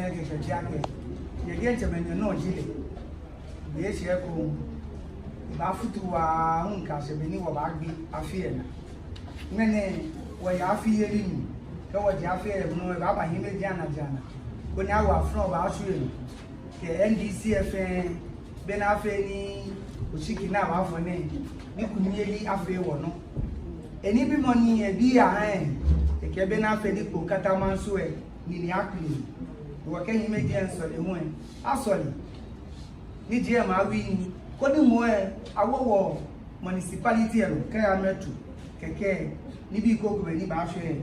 fɛɛ kɛkɛ ji akɛ, yɛ diɛŋtsɛ mɛi nɔ ji lɛ. Yɛ shi eko, ebaafutu waa hu kɛyashi be ni wɔbaagbe afi lɛ naa. Ŋmɛnɛ wɔyɛ afiyeli mli, kɛ wɔje afi lɛ mli nɔ, ebaaba hiɛmɛiji anaa ji anaa. Koni awo afro baashwie nɔ. Kɛ N D C F lɛ, bɔ ni afee ni oshiki ni abaafɔ nɛɛ, ni kunimyeli afee wɔnɔ. Enibimɔ ni ebi aha lɛ, ekɛɛ bɔ ni afee ni Kpone Katamanso lɛ, nii lɛ akpili. Wɔkɛ hiɛmɛiji lɛ sɔle hu lɛ, asɔle. Ni je lɛ maŋ wui ni, koni mɔ lɛ, awo wɔ municipality lɛ nɔ, kɛya metro, kɛkɛ, nibii krokomɛi ni baashwɛ,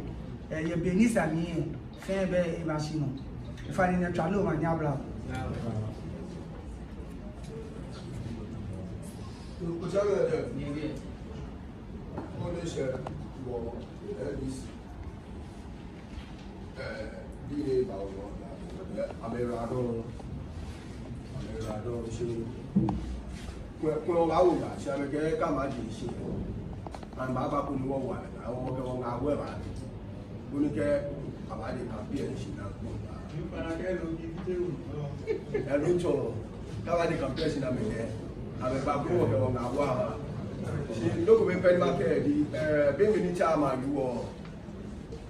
eh, yɛ be ni sa mli lɛ, fɛɛ bɛ ebaashi nɔ. Ofainɛ, tswa ni omanye aba. Otsɛ lɛ, eh, onukpa wɔ N D C. Eh, bi ni ba wɔ, eh, amɛra dɔŋŋ, amɛra dɔŋŋ shi. Kwɛ, kwɛ, wɔbaawo ba, shi amɛkɛɛ kɛ amɛje shishi lɛ, amɛbaaba koni wɔwo amɛ, wɔkɛ wɔŋaawoo lɛ baa. Koni kɛ abaaje campaign shi ni akpɔ ba. Ɛlɔ tsɔ, kɛ abaaje campaign shi ni amɛkɛɛ, amɛbaa koni wɔkɛ wɔŋaawoo aba. Shi nɔ ko pɛ ni makɛɛ ji, eh, be mli ni chairman wɔ,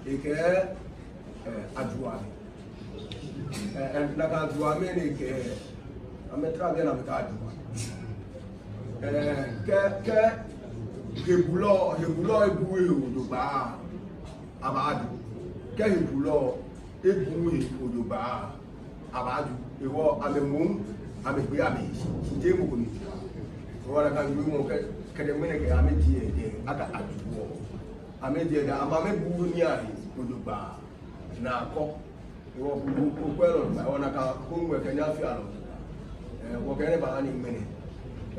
ekɛɛ, eh, ajuɔ amɛ. Eh, eh, nakai ajuɔ amɛ nɛɛ kɛ, amɛtara biɛ ni amɛkɛɛ ajuɔ amɛ. Eh, kɛ, kɛ hebulɔ, hebulɔ ebu he jogbaŋŋ, abaaju. Kɛ hebulɔ ebu he jogbaŋŋ, abaaju. Hewɔ amɛ moŋ, amɛgbeee amɛshi, shi jeee mɔ ko ni. Hewɔ nakai wiemɔ kɛ, kɛjɛ ŋmɛnɛ kɛyaa amɛjeŋ, akɛ ajuɔ. Amɛjeŋ, amɛ, amɛbu nii ahe jogbaŋŋ. Naa kɔ. Hewɔ ko, ko, ko kwɛlɔ, hewɔ nakai ko ŋwɛi kɛ nyɛ afi alɔ. Eh, wɔkɛ nyɛ baa ni ŋmɛnɛ.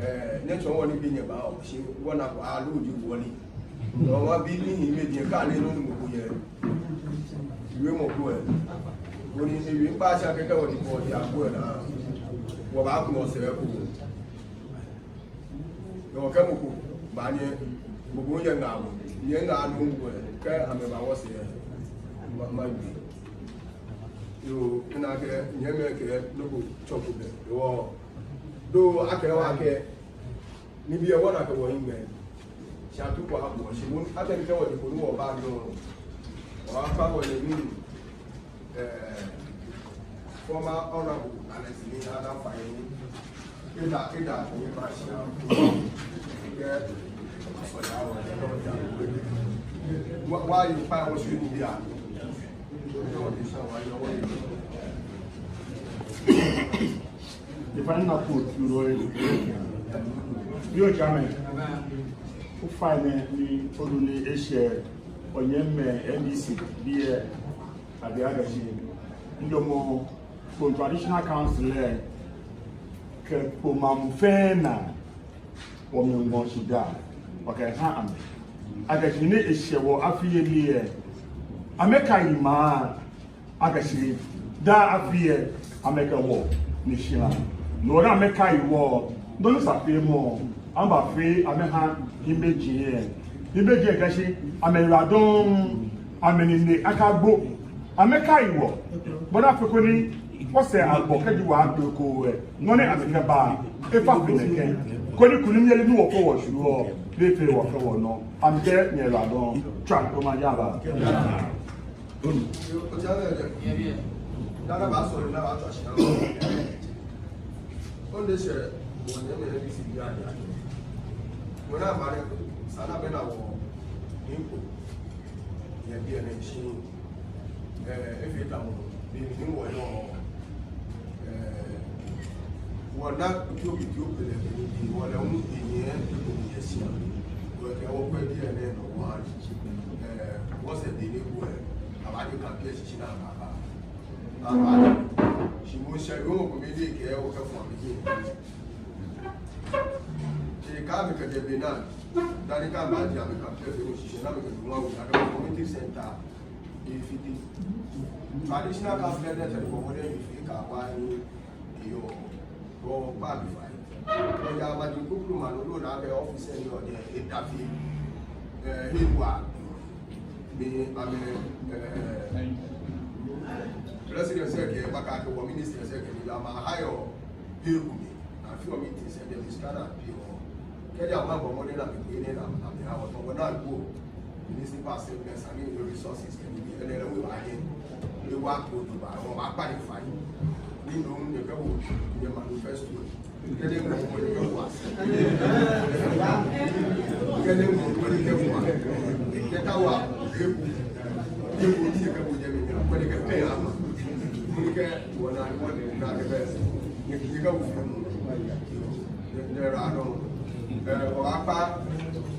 Eh, nyɛtsɔɔ wɔ nibii nyɛbaa, shi wɔna akɛ aloo ji wɔnii. Hewɔ mabi ni hiɛmɛiji lɛ, kɛ ani nɔ ni mɔ ko yɛ. Wiemɔ ko lɛ. Koni ewie kpa shi akɛ kɛ wɔdi ko ya ko lɛ naa. Wɔbaaku wɔsɛɛ ko. Yoo, kɛ mɔ ko ba ni, mɔ ko yɛ ŋaawoo, ni eŋa nɔ ko lɛ, kɛ amɛba wɔsɛɛ, ma, mawie. Yoo, ena akɛ, nyɛmɛi kɛ, nɔ ko tsɔko bɛ. Yoo, do akɛ wɔ akɛ, nibii lɛ wɔna akɛ wɔhiŋmɛi. Shi atuu ko abuɔ, shi moŋ, akɛ ni kɛ wɔdi ko ni wɔba nɔ. Wɔkpa wɔle mli. Eh, former Honorable Alex ni ada fai ni. Eda, eda, ni ba shi a. Kɛ, wa, wa yi pa wɔ shi ni bia. Why you Define na quote, you know. Yoo, Chairman. Ofainɛ ni onu ni eshɛ onyɛmimɛi N D C biɛ, abi akɛ shi, ŋjɔmɔ, Kpone Traditional Council lɛ kɛ Kpone maŋ fɛɛ naa, wɔmiiŋɔ shidaa wɔkɛha amɛ akɛ shi ni eshɛ wɔ afi yeli lɛ, amɛkaimɔ akɛ shi daa afi lɛ amɛkɛ wɔ ni shi la. No hewɔ amɛkai wɔ, nɔ ni sa feemɔ, amɛbafee amɛha hiɛmɛiji lɛ. Hiɛmɛiji lɛ kɛ shi amɛyiwaladɔŋŋ, amɛnine akagbo. Amɛkai wɔ, bɔ ni afee koni wɔsɛɛ agbɔ kɛji wɔyatoo eko lɛ, nɔ ni amɛkɛba lɛ efa fe nɛkɛ, koni kunimyeli ni wɔfee wɔshwieɔ lɛ, efee wɔfɛɛ wɔnɔ. Amɛkɛ nyɛyiwaladɔŋŋ. Tswa omanye aba. Onu. Otsiɛ lɛ. Dani abaasɔle ni abaatswa shi. Onu, eshɛ wɔnyɛmimɛi N D C bii ahiɛ. Mɔ ni aba nɛɛ, esa ni abɛ naa wɔ nɔ ko yɛ biɛ nɛɛ shi. Ɛɛ, efee tamɔ, ni, ni wɔyɔɔ, ɛɛ, wɔna kpitiokpitio pɛlɛ pɛlɛ, ni wɔlɛ hu enyɛ, eko ni yɛ shia. Wɔkɛ wɔkwɛ biɛ nɛɛ nɔ wɔha. Ɛɛ, wɔsɛɛ be ni egbɔ lɛ, abaadi ka biɛ shishi ni ababa. Ababa. Shi mɔ shɛ yoo ko mɛi ni kɛ wɔkɛfɔ amɛ. Shi kɛ amɛkɛjɛ be naa, dani kɛ amɛbaadi amɛ ka biɛ fɛɛ nɔ shishi ni amɛkɛ nɔ ŋwa wɔ, ada community center. Efite. Traditional government lɛ tɛŋŋ ni wɔmɔ lɛ efee kɛba ni eyɔɔ. Wɔkpa amɛ fai. Wɔya maji kukuru ma nɔ, no na akɛ office ni yɔɔ jɛi, etafi. Ɛɛ, hewɔ ni amɛ, ɛɛ, president sɛɛ kɛ, baakɛɛ akɛ wɔ minister sɛɛ kɛ, ni ya ma ha yɔɔ. Hewɔ ni afeɔ meeting sɛɛ, the minister na appear. Kɛji amɛbɔ mɔdɛŋ ni amɛkɛ nɛɛ na amɛha wɔ, tamɔ wɔna agbo. Municipal statements and the resources kɛ nibii, enɛ lɛ wɔbaaye. Ni wɔkɛ otu ba, wɔbaakpa lɛ fai. Ni no, nyɛkɛ wɔ, nyɛ manifesto. Kɛ nyɛŋɔ mɔ ni kɛ wɔ. Kɛ nyɛŋɔ mɔ ni kɛ wɔ. Nyɛtaoɔ. Ebu. Ebu, nyɛkɛ wɔ jɛmɛ, nyɛ, mɔ ni kɛ pɛ ama. Mɔ ni kɛ wɔ na, wɔ ni na kɛ pɛ. Nyɛ, nyɛkɛ wɔ fɛɛ mɔ. Nyɛ, nyɛ ra nɔ. Ɛɛ, wɔbaakpa,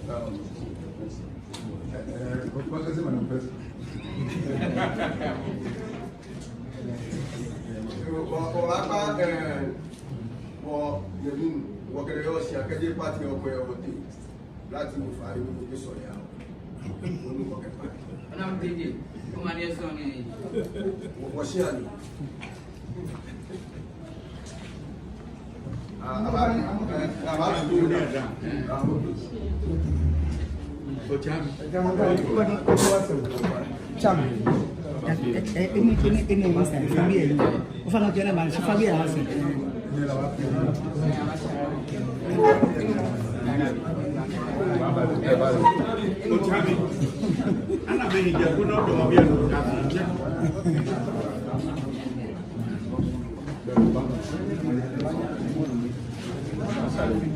ɛɛ, Wɔ, wɔbaakpa, ɛɛ, wɔ, yɛ bi, wɔkɛ lɛ yɔɔ shia kɛjɛ party ɔkpɛ wɔte. Lati wɔfã yi wɔkɛ sɔlemɔ ya. Wɔnu wɔkɛ party. Ona mtende, kama ni sɔ ni. Wɔ, wɔ shia ni.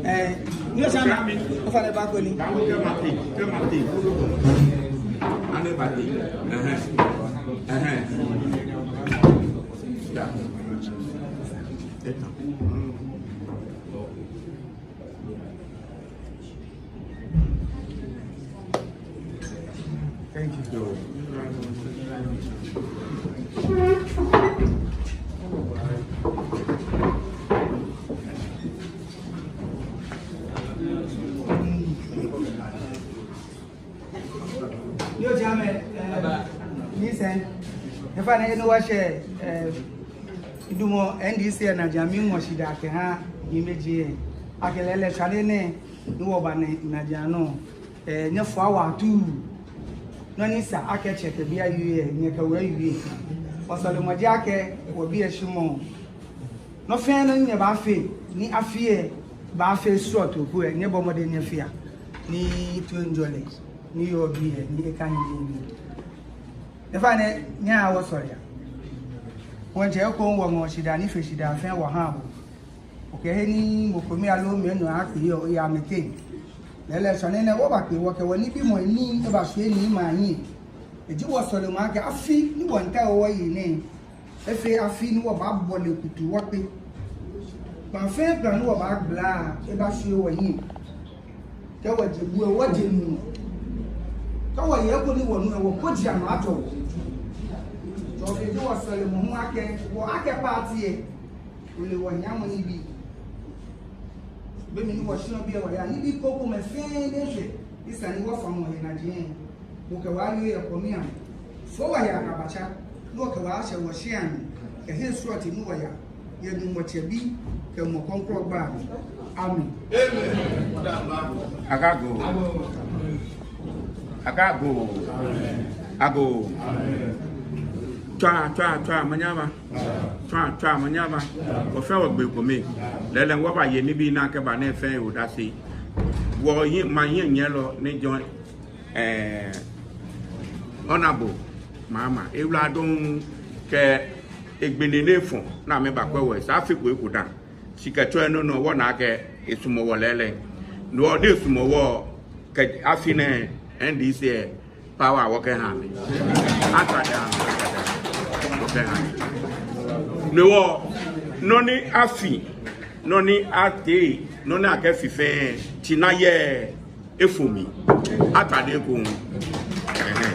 Ɛɛ, ni osa mi, ofainɛ ba ko ni. Ɛhɛɛ. Ɛhɛɛ. Thank you. Yoo, Chairman, ɛɛ, ni sɛɛ, in fact, ni wɔshɛ, ɛɛ, idumɔ N D C lɛ naa, ja miiŋɔ shidaa kɛha nyɛmɛi ji, akɛ lɛɛlɛŋ shwane nɛɛ, ni wɔba nɛɛ, naa ja nɔ, ɛɛ, nyɛfɔ̃ wɔ atuu, nɔ ni sa akɛ tsɛ kɛ bi awie, nyɛkɛ wɔ awie. Wɔsɔlemɔ ji akɛ, wɔbi eshimɔ. Nɔ fɛɛ nɔ ni nyɛbaafee, ni afi lɛ baafee srɔto ko lɛ, nyɛbɔ mɔdɛŋ nyɛfea, ni toiŋjɔlɛ, ni yɔɔ biɛ, ni eka nyɛ nii. Efa nɛ, nyɛhaa wɔsɔlea. Wɔŋtsɛ ekoŋŋ, wɔŋɔ shidaa, ni fe shidaa fɛɛ wɔha bo. Okɛ he ni mɔ ko mli aloo mɛi nɔ akpe yɔɔ, oya mɛteŋ. Lɛɛlɛŋ shwane nɛɛ wɔbakpe, wɔkɛ wɔnibimɔ ni ebashwie ni ma nyiɛ. Eji wɔsɔlemɔ akɛ afi ni wɔŋtao wɔye nɛɛ, Efee afi ni wɔbaabɔle kutu wɔkpe. Kpaa fɛɛ kpaa ni wɔbaagbala, ebashwie wɔhiɛ. Kɛ wɔje bu lɛ, wɔje nu. Kɛ wɔye eko ni wɔnu lɛ, wɔkojii anɔ ajɔ wɔ. Tsɔfe ji wɔsɔlemɔ hu akɛ, wɔ akɛ party lɛ, ole wɔhiamɔ nibii. Be mli ni wɔshi nɔ biɛ wɔya, nibii krokomɛi fɛɛ ni eshwɛ, esa ni wɔfamɔ yɛ najiaŋ. Wɔkɛ wɔ awie yɛ kɔmi amli. Fo wɔ yɛ Akabatsa, ni wɔkɛ wɔ ashɛ wɔshia mli, kɛ he srɔto ni wɔya, yɛ Nyɔŋmɔ Tsɛ, Bi, kɛ Mumɔ Krɔŋkrɔŋ gbɛi amli. Amen. Amen. Agoo. Agoo. Agoo. Tswa, tswa, tswa, omanye aba. Tswa, tswa, omanye aba. Wɔfɛɛ wɔgbee kome. Lɛɛlɛŋ wɔbaye nibii ni akɛba nɛɛ fɛɛ he odase. Wɔhiɛ, maŋ hiɛnyiɛlɔ ni jɔ, eh, Honorable Mahama, eyiwaladɔŋŋ kɛ egbele ni efɔ ni amɛbakwɛ wɔ, esa afi ko eko dã. Shi kɛtsɔ enɛ nɔ wɔna akɛ esumɔɔ wɔ lɛɛlɛŋ. No hewɔ ni esumɔɔ wɔ kɛ afi nɛɛ N D C power wɔkɛha amɛ. Atade amɛ. Wɔkɛha amɛ. No hewɔ nɔ ni afi, nɔ ni atee, nɔ ni akɛfi fɛɛ, tsinayɛ efo mli. Atade ekoŋŋ. Ɛhɛɛ.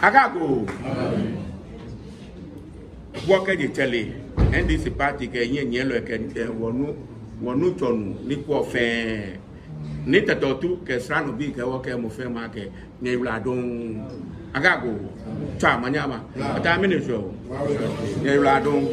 Agoo. Wɔkɛje tsɛre, N D C party kɛ hiɛnyiɛlɔi kɛ, eh, wɔnu, wɔnuŋtsɔ nu ni kwɛɔ fɛɛ. Nii Tɛtɛ Otu kɛ srɔtobii kɛ wɔ kɛ mɔ fɛɛ mɔ akɛ nyɛyiwaladɔŋŋ. Agoo. Tswa, omanye aba. Ata mini so. Nyɛyiwaladɔŋŋ.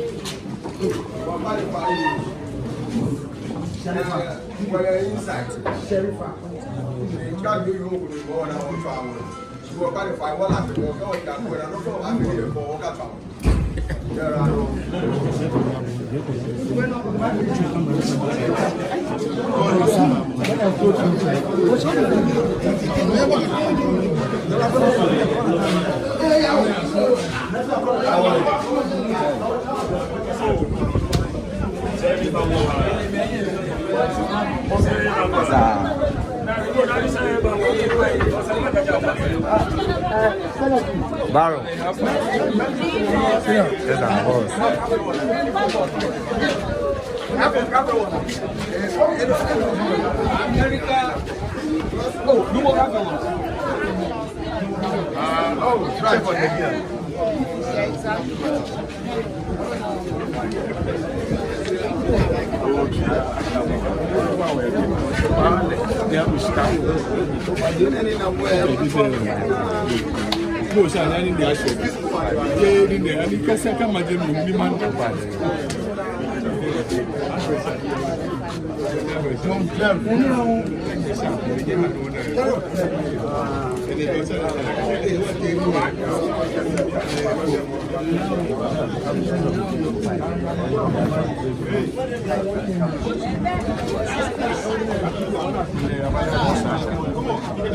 Barrow. Yes, sir, boss.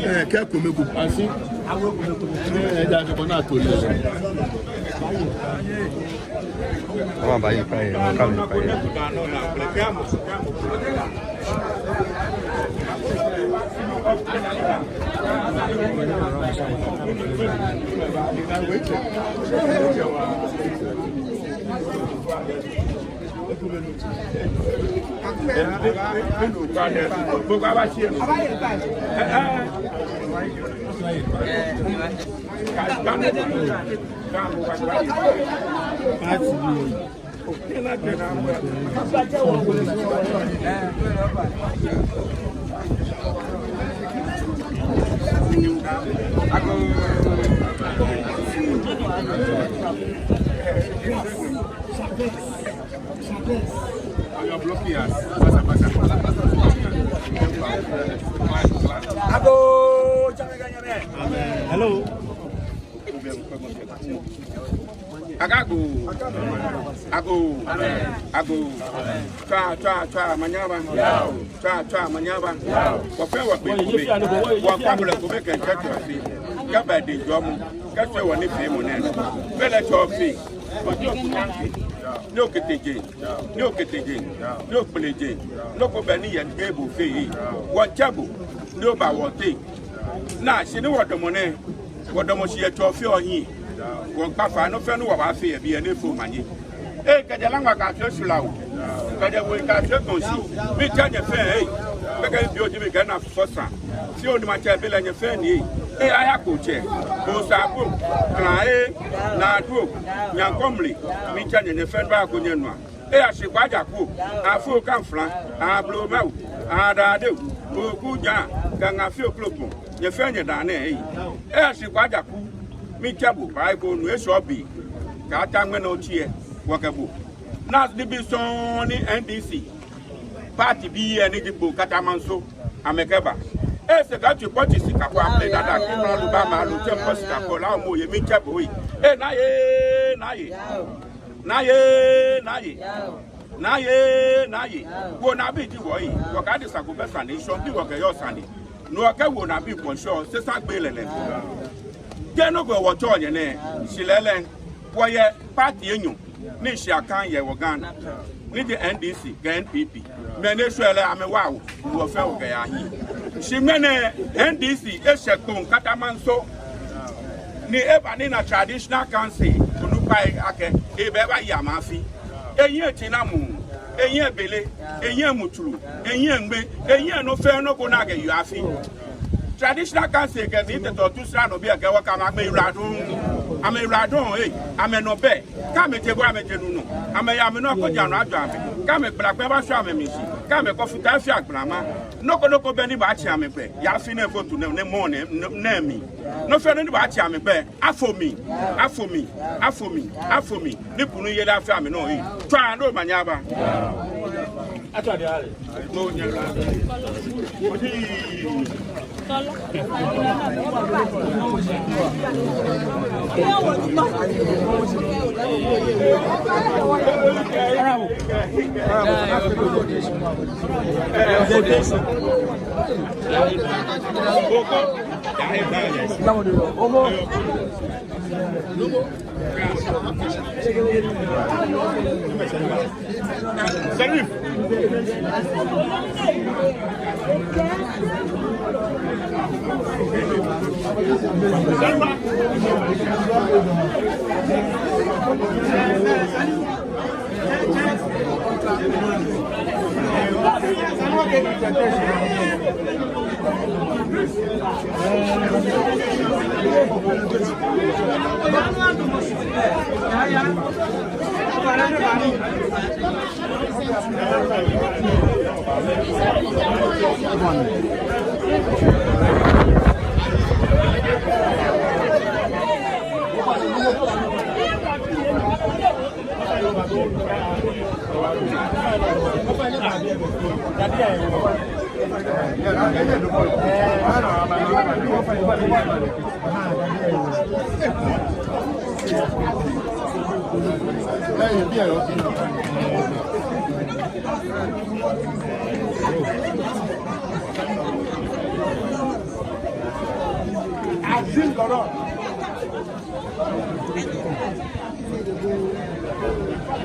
Eh, kɛ kome ko. Asi. Eh, da ko na to le. Wọ́n bá yín pa yẹn, wọ́n ká mi pa yẹn. Hello. Agoo. Agoo. Agoo. Tswa, tswa, tswa, omanye aba. Tswa, tswa, omanye aba. Wɔfɛɛ wɔgbee kome. Wɔkpa bulɛ kome kɛtsɛ Tsɔfe. Kɛba edɛŋ jɔɔmɔ. Kɛtsɛ wɔnifeemɔ nɛɛ. Belɛ Tsɔfe. Wɔji Okunyaŋke. Ni Okete jeŋ. Ni Okete jeŋ. Ni Okpele jeŋ. Nɔ ko bɛ ni yɛ ni bo fee. Wɔtsɛ bo. Ni oba wɔteŋ. Naa shi ni wɔdamɔ nɛɛ. Wɔdamɔ shi yɛ Tsɔfe ohiɛ. Wɔmiikpa fai nɔ fɛɛ nɔ ni wɔbaafee yɛ biɛ ni efo omanye. Ee, kɛjɛ Laŋma kɛyatee Shulawu, kɛjɛ Woi kɛyatee Kɔnshi, miitsɛ nyɛ fɛɛ, ee, kɛkɛ bi oji mi kɛ na fɔsa. Shi onimatsɛ bi lɛ nyɛ fɛɛ ni, ee, ee, Ayakpotsɛ, Bosabo, Klan, ee, Nadu, Nyankɔmli, miitsɛ nyɛ, nyɛ fɛɛ ni bako nyɛnua. Ee, Ashikpa Ajaku, Afo Kanfla, Ablomawu, Adadeu, Okuja, Gaŋa Fio Klopon, nyɛ fɛɛ nyɛdaa nɛɛ, ee. Ee, Ashikpa Ajaku, miitsɛ bo, baa eko nu eshɔ bi, kɛta ŋmɛnɛ otsi lɛ, wɔkɛ bo. Naa nibii sɔŋŋ ni N D C party bii lɛ ni ji Kpone Katamanso amɛkɛba. Ee, sɛkɛtri pɔtsi sika ko amle dada, kɛ mla lu ba ma lu tɛ pɔtsi sika ko la omo ye miitsɛ bo, ee. Ee, naa ye, naa ye. Naa ye, naa ye. Naa ye, naa ye. Wo nabi ji wɔ, ee. Wɔkadi sako bɛ sane, shɔŋ bi wɔkɛyɔɔ sane. Nɔ wɔkɛ wo nabi kɔnshɔ, sesa gbɛ lɛlɛ. Kɛ nɔ ko wɔtsɔɔ nyɛ nɛɛ, shi lɛlɛ, wɔyɛ party enyɔ ni shi akɛ yɛ wɔ Ghana, ni ji N D C kɛ N P P. Mɛi ni eshwɛ lɛ amɛwa wɔ, wɔ fɛɛ wɔkɛya hiɛ. Shi ŋmɛnɛ N D C eshɛ Kpone Katamanso, ni eba ni ena traditional council onukpai akɛ ebaayi amɛ afi. Ehiɛ tsinamɔ, ehiɛ bele, ehiɛ mutsuru, ehiɛ ŋmɛ, ehiɛ nɔ fɛɛ nɔ ko ni akɛyeɔ afi. Traditional council kɛ ni tete otu sra nɔ biɛ kɛ wɔkɛ amɛ, amɛyiwaladɔŋŋ, amɛyiwaladɔŋŋ, ee, amɛnɔ bɛ. Kɛ amɛje bɔ amɛje nu nɔ, amɛya amɛnɔ ko ja nɔ ajɔ amɛ. Kɛ amɛgbala gbɛ baashwa amɛmli shi, kɛ amɛkɔ futa afee agbalama. Nɔ ko nɔ ko bɛ ni baatsi amɛgbɛ yɛ afi nɛɛ vote nɛɛ, nɛɛ mɔ nɛɛ, nɛɛ, nɛɛ mli. Nɔ fɛɛ nɔ ni baatsi amɛgbɛ, afo mli, afo mli, afo mli, afo mli. Ni kunu yeli afee amɛnɔ, ee. Tswa ni omanye aba.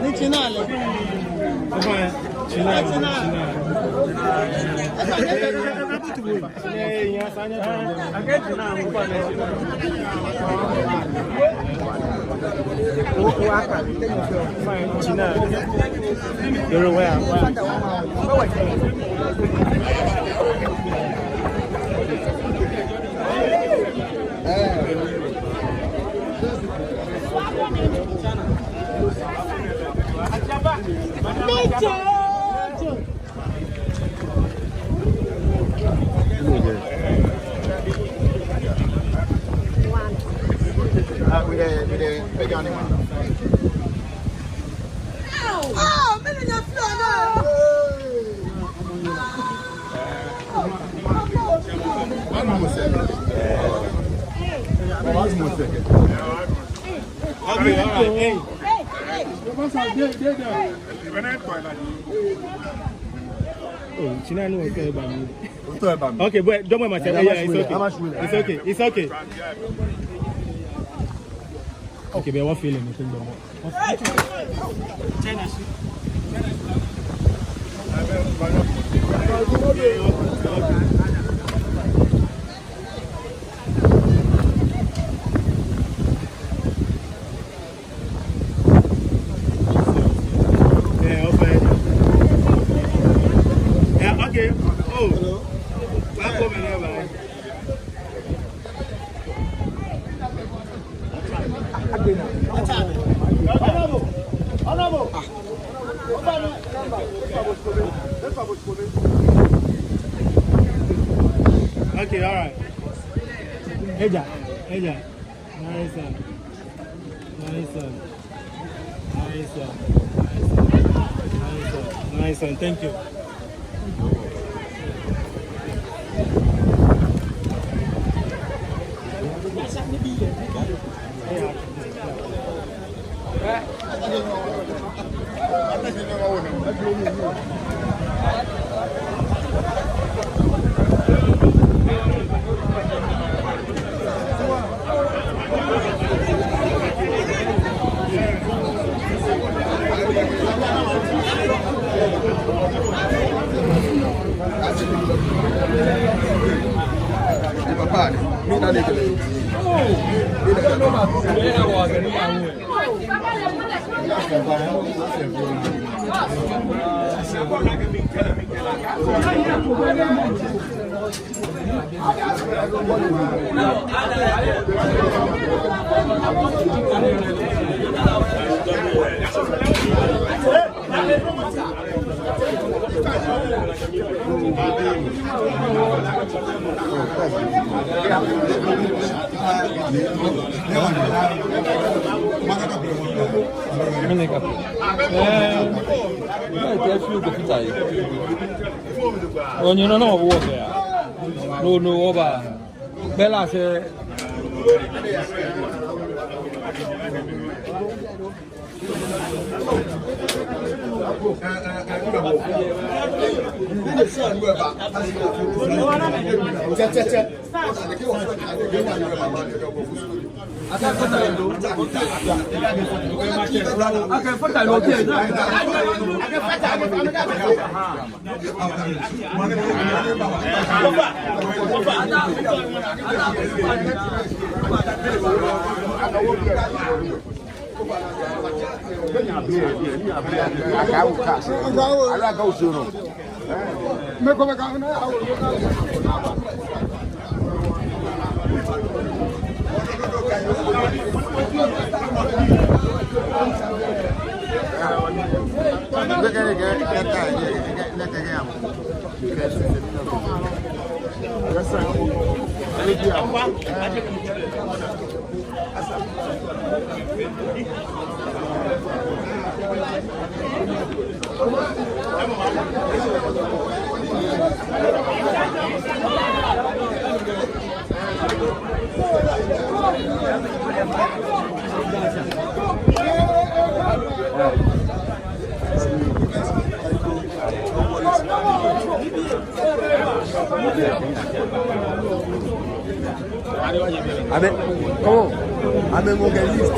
Ni tsina lɛ. Tsina, tsina. Tsina. Okay, all right. Hey. Oh, China, no, okay, but me. Okay, but don't worry, myself. Yeah, it's okay. It's okay. It's okay. Okay, but what feeling you think about? Okay, all right. Eja, eja. Nice one. Nice one. Nice one. Nice one. Nice one. Nice one. Thank you. Mene ka. Eh, ina ita fi ko fita yi. Onye no no wo ya. No, no, oba. Bela se. Amen. Come on. Amen. We'll get list.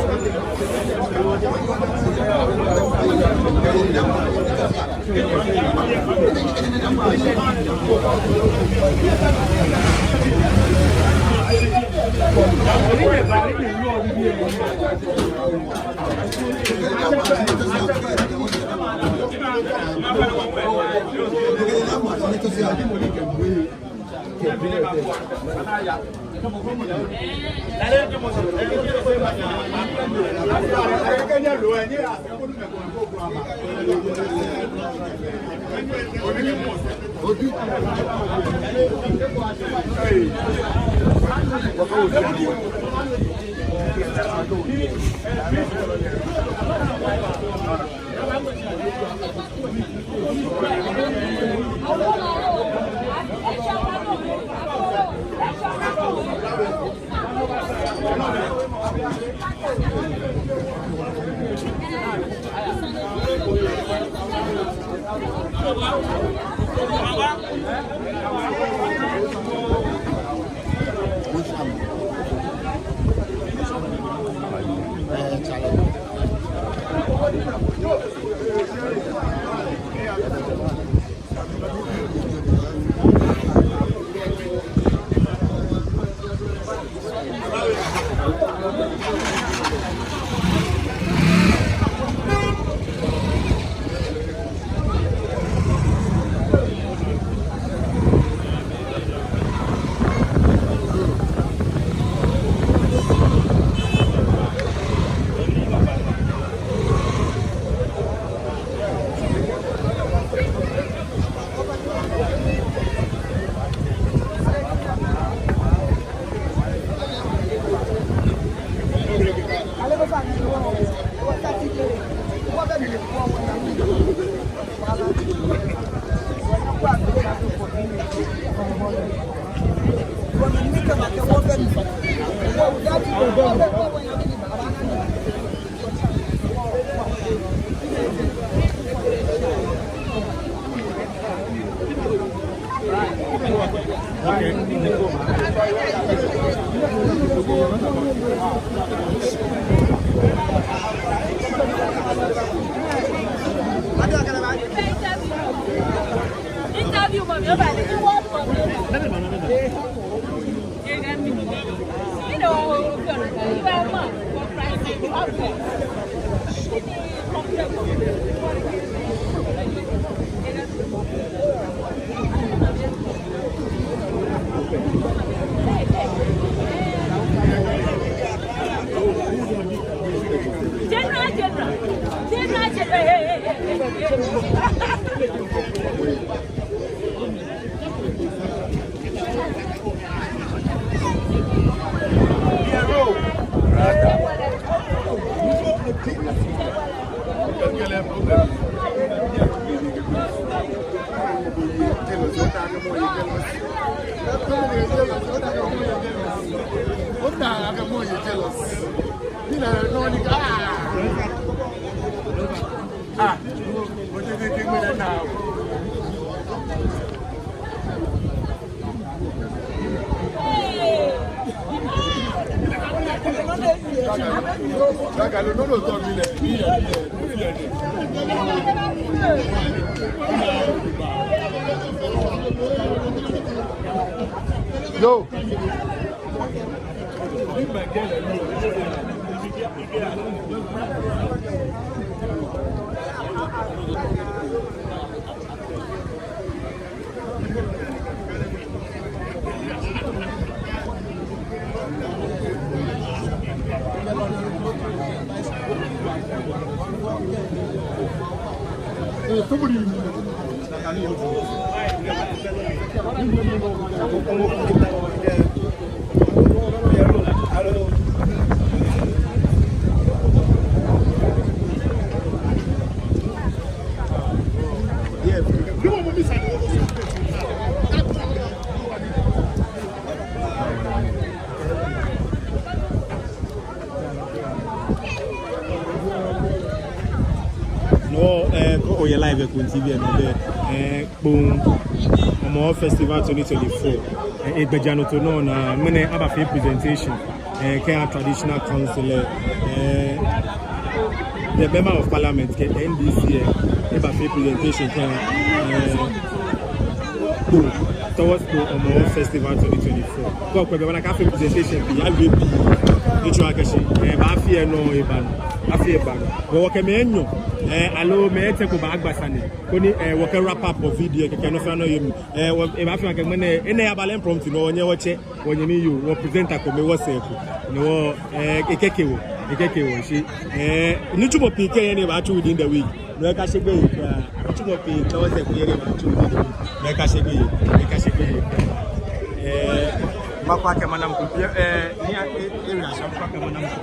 General, general, general, general, hey, hey, hey, hey, hey. Ah, yo. No, eh, ko oyɛ live yɛ Kun T V nɔ bɛ, eh, Kpone Hɔmɔwɔ Festival twenty twenty-four. Eh, egbɛjianɔtoo nɔ ni, ŋmɛnɛ abafee presentation. Eh, kɛha traditional council, eh, the member of parliament kɛ N D C, eh, ebafee presentation kɛha, eh, Kpone, towards Kpone Hɔmɔwɔ Festival twenty twenty-four. Kɛ okwɛ biɛ obaana akɛ afee presentation pii, awie pii. Etsɔɔ akɛ shi, eh, baafee nɔ eba nɔ, afee eba nɔ. Wɔ, wɔkɛ mɛi enyɔ, eh, aloo mɛi etɛ ko baagba sane koni, eh, wɔkɛ wrap up wɔ video kɛkɛ nɔ fɛɛ nɔ aye mli. Eh, wɔ, ebaafee akɛ ŋmɛnɛ, enɛ aba lɛ impromptu nɔ, wɔnyɛ wɔtsɛ. Wɔnyɛmi yoo, wɔ presenter ko, mɛi wɔsɛɛ ko. Ni wɔ, eh, ekɛke wɔ, ekɛke wɔ shi. Eh, nitsumɔ pii kɛ yɛ ni ebaatsu within the week. No ekashe gbeyei kwraa. Nitsumɔ pii kɛ wɔsɛɛ ko yɛ ni ebaatsu within the week. No ekashe gbeyei, ekashe gbeyei. Eh, makwɛ akɛ mana mɔ ko, eh, ni a, eh, eh, area sha makwɛ akɛ mana mɔ ko.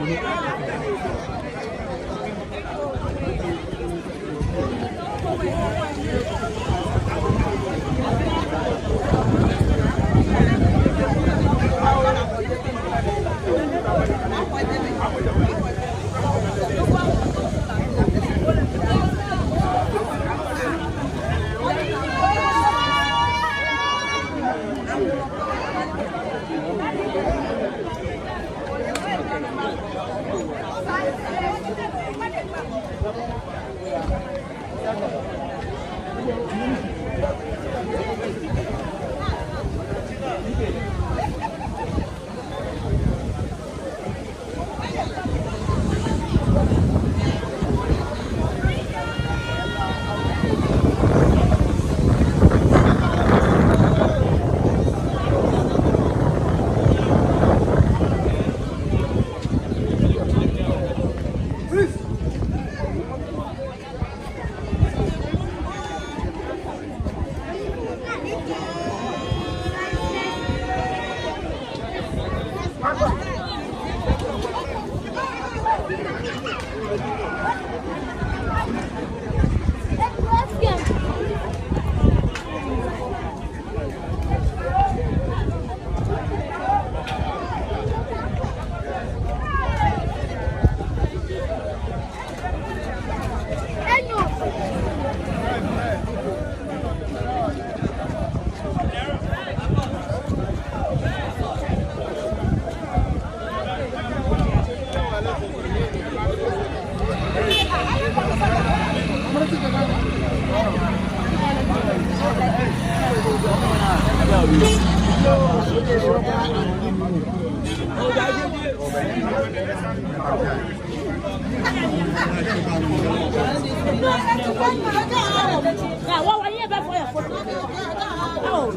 Eh,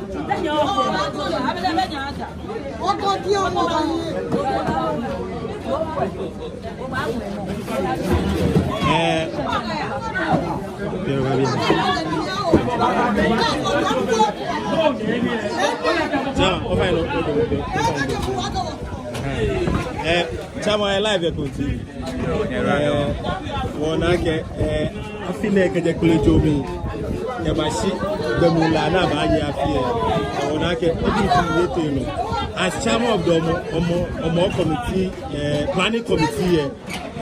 eh, Chairman, eh, live yɛ Kpoŋ T V. Eh, wɔna akɛ, eh, afi nɛɛ kɛjɛ kpele jɔɔ mli kɛbashi gbɛ muu lɛ ni abaaye afi lɛ. Wɔna akɛ nibii etee nɔ. As chairman of the Hɔmɔwɔ, Hɔmɔwɔ, Hɔmɔwɔ committee, eh, planning committee lɛ,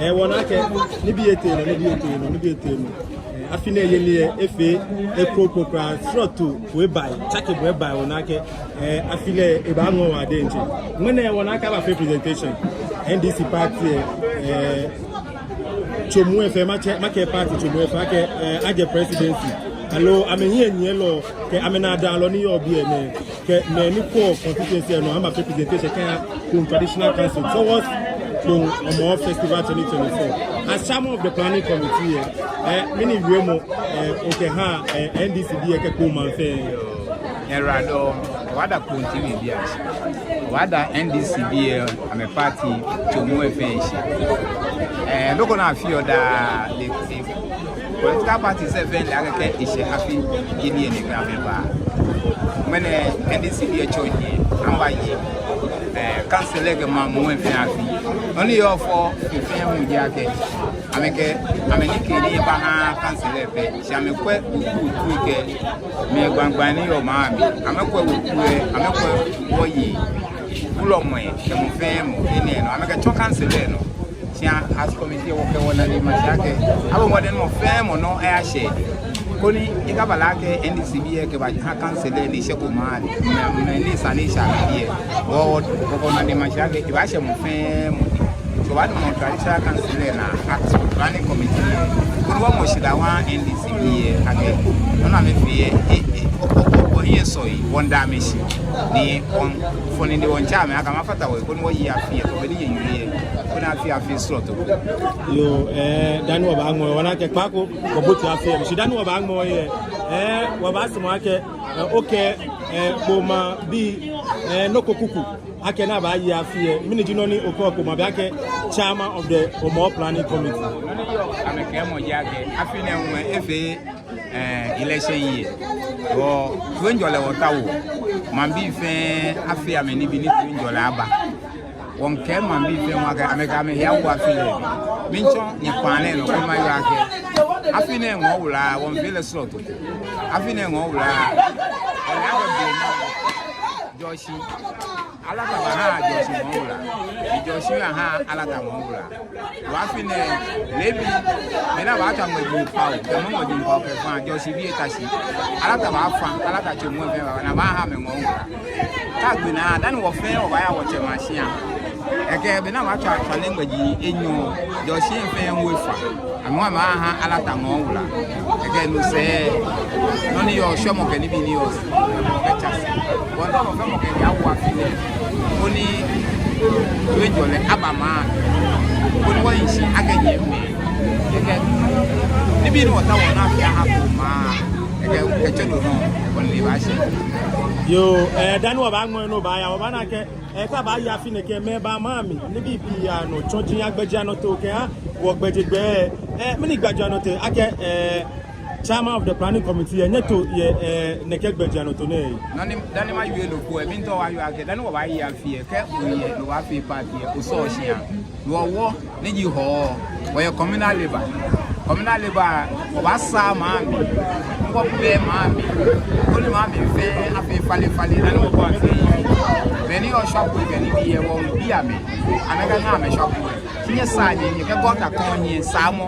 eh, wɔna akɛ nibii etee nɔ, nibii etee nɔ, nibii etee nɔ. Eh, afi nɛɛ yeli lɛ efee ekrokomɛi kwraa, srɔto ko eba, tsakemɔ eba, wɔna akɛ, eh, afi lɛ ebaaŋɔɔ wɔ diɛŋtsɛ. Ŋmɛnɛ wɔna akɛ abafee presentation. N D C party, eh, tsomu lɛ fɛɛ, matsɛ, makɛɛ party tsomu lɛ fɛɛ akɛ, eh, ajɛ presidency, aloo amɛhiɛnyiɛlɔ kɛ amɛnaadamɔlɔ ni yɔɔ biɛ nɛɛ, kɛ mɛi ni kwɛɔ constituency lɛ nɔ, amɛbafee presentation kɛha Kpoŋ Traditional Council towards Kpoŋ Hɔmɔwɔ Festival twenty twenty-four. As chairman of the planning committee lɛ, eh, mɛni wiemɔ, eh, okɛha, eh, N D C bii lɛ kɛ Kpoŋ maŋ fɛɛ? Nyɛyiwaladɔŋŋ, wɔda Kpoŋ T V bii ashi. Wɔda N D C bii lɛ, amɛ party tsomu lɛ fɛɛ ashi. Eh, nɔ ko ni afeɔ daa, the, the political parties lɛ fɛɛ le akɛ kɛ eshɛ afi yeli lɛ nɛkɛ amɛbaa. Ŋmɛnɛ N D C bii lɛ tsɔ nyiɛ, amɛbaye, eh, council lɛ kɛ maŋ muu lɛ fɛɛ afi. Nɔ ni yɔɔ fɛo, fɛɛ hu ji akɛ amɛkɛ, amɛnikee ni baha council lɛ fɛɛ, shi amɛkwɛ weku weku kɛ mɛi gbaŋgbaŋ ni yɔɔ maŋ mli. Amɛkwɛ weku lɛ, amɛkwɛ wɔyei, wulɔmɛi kɛ mɔ fɛɛ mɔ, enɛ nɔ amɛkɛtsɔ council lɛ nɔ. Shi as committee wɔkɛ wɔnane ma shi akɛ abɔ mɔdɛŋ mɔ fɛɛ mɔ nɔ ayashɛ, koni ekaba lɛ akɛ N D C bii lɛ kɛbaha council lɛ ni eshɛko maŋ mli, mɛi, mɛi ni esa ni eshɛ amɛdɛŋ lɛ. Wɔ, wɔ, wɔkɛ wɔnane ma shi akɛ ebaashɛ mɔ fɛɛ mɔ dɛŋ. So wɔdamɔ traditional council lɛ naa, as planning committee lɛ, koni wɔmɔ shidaa wɔha N D C bii lɛ akɛ nɔ ni amɛfee lɛ, e, e, o, o, o, wɔhiɛ sɔ yi, wɔmiida amɛ shi, ni wɔmiifɔ nine wɔmiitsɛ amɛ akɛ amɛfata wɔhe, koni wɔye afi lɛ kɛ be ni nyɛyɔɔ lɛ, koni afi lɛ afee srɔto. Yoo, eh, dani wɔbaaŋmɔ, wɔna akɛ kpaako wɔbote afi lɛ mli, shi dani wɔbaaŋmɔ lɛ, eh, wɔbaasumɔ akɛ, eh, okɛɛ, eh, Kpoŋ maŋbii, eh, nɔ ko kuku akɛ ni abaaye afi lɛ, mɛni ji nɔ ni okɛɔ Kpoŋ maŋbii akɛ chairman of the Hɔmɔwɔ planning committee? Nɔ ni yɔɔ amɛkɛɛmɔ ji akɛ afi nɛɛ hu efee, eh, election year. Wɔ toiŋjɔlɛ wɔtaoɔ. Maŋbii fɛɛ afee amɛnibii ni toiŋjɔlɛ aba. Wɔmiikɛɛ maŋbii fɛɛ hu akɛ amɛkɛ amɛhe awo afi lɛ. Miitsɔ nyɛ kpaa nɛɛ nɔ koni mayɔse akɛ afi nɛɛ ŋɔɔ wula, wɔmiifee lɛ srɔto. Afi nɛɛ ŋɔɔ wula, wɔle akɛ be nɔ Jɔɔshi, Alata baaha Jɔɔshi ŋɔɔ wula, ni Jɔɔshi baaha Alata ŋɔɔ wula. Wɔ afi nɛɛ, leebi, be ni abaatswa ŋmɛji kpawo, kɛ mɔ ŋmɛji kpawo kɛfa, Jɔɔshi bii eta shi. Alata baafa, Alata tsomu lɛ fɛɛ baa, ni abaaha amɛ ŋɔɔ wula. Kɛ gbi naa, dani wɔ fɛɛ wɔbaaya wɔtsɛmɛi ashia. Ekɛ be ni abaatswa, tswa lɛ ŋmɛji enyɔ, Jɔɔshi fɛɛ hu efa. Amɛ hu amɛha Alata ŋɔɔ wula. Ekɛ no sɛɛ, nɔ ni yɔɔ shwɛmɔ kɛ nibii ni yɔɔ kɛtsa shi. Wɔmiitao mɔ fɛɛ mɔ kɛ ehe awo afi lɛ, koni toiŋjɔlɛ aba maŋ, koni wɔyi shi akɛ nyɛmimɛi. Ekɛ nibii ni wɔtaoɔ ni afi aha Kpoŋ maŋ, ekɛ, kɛtsɔ no nɔ, koni ebaashɛ. Yoo, eh, dani wɔbaaŋmɔ lɛ nɔ baaya, wɔbaana akɛ, eh, kɛ abaaye afi nɛɛ kɛ mɛi baa maŋ mli, nibii pii yaa nɔ, tsɔji agbɛjianɔtoo kɛha wɔ gbɛjegbɛ, eh, mɛni gbɛjianɔtoo akɛ, eh, chairman of the planning committee lɛ, nyɛto yɛ, eh, nɛkɛ gbɛjianɔtoo nɛɛ? Nɔ ni, dani mawie nɔ ko lɛ, miitao wɔyɔse akɛ dani wɔbaaye afi lɛ, kɛ oyɛ ni obaafee party lɛ, osɔɔ shia. Wɔ, wɔ ni ji Hɔɔ, wɔyɛ communal labour. Communal labour, wɔbaasaa maŋ mli, wɔbɛɛ maŋ mli, koni maŋ mli fɛɛ afee falefale, dani wɔbaafi. Mɛi ni yɔɔ shwakuai kɛ nibii lɛ, wɔmiibi amɛ, amɛkɛŋa amɛshwakuai. Shi nyɛsaa nyɛhiɛ, kɛ gutter kɔɔ hiɛ, saamɔ,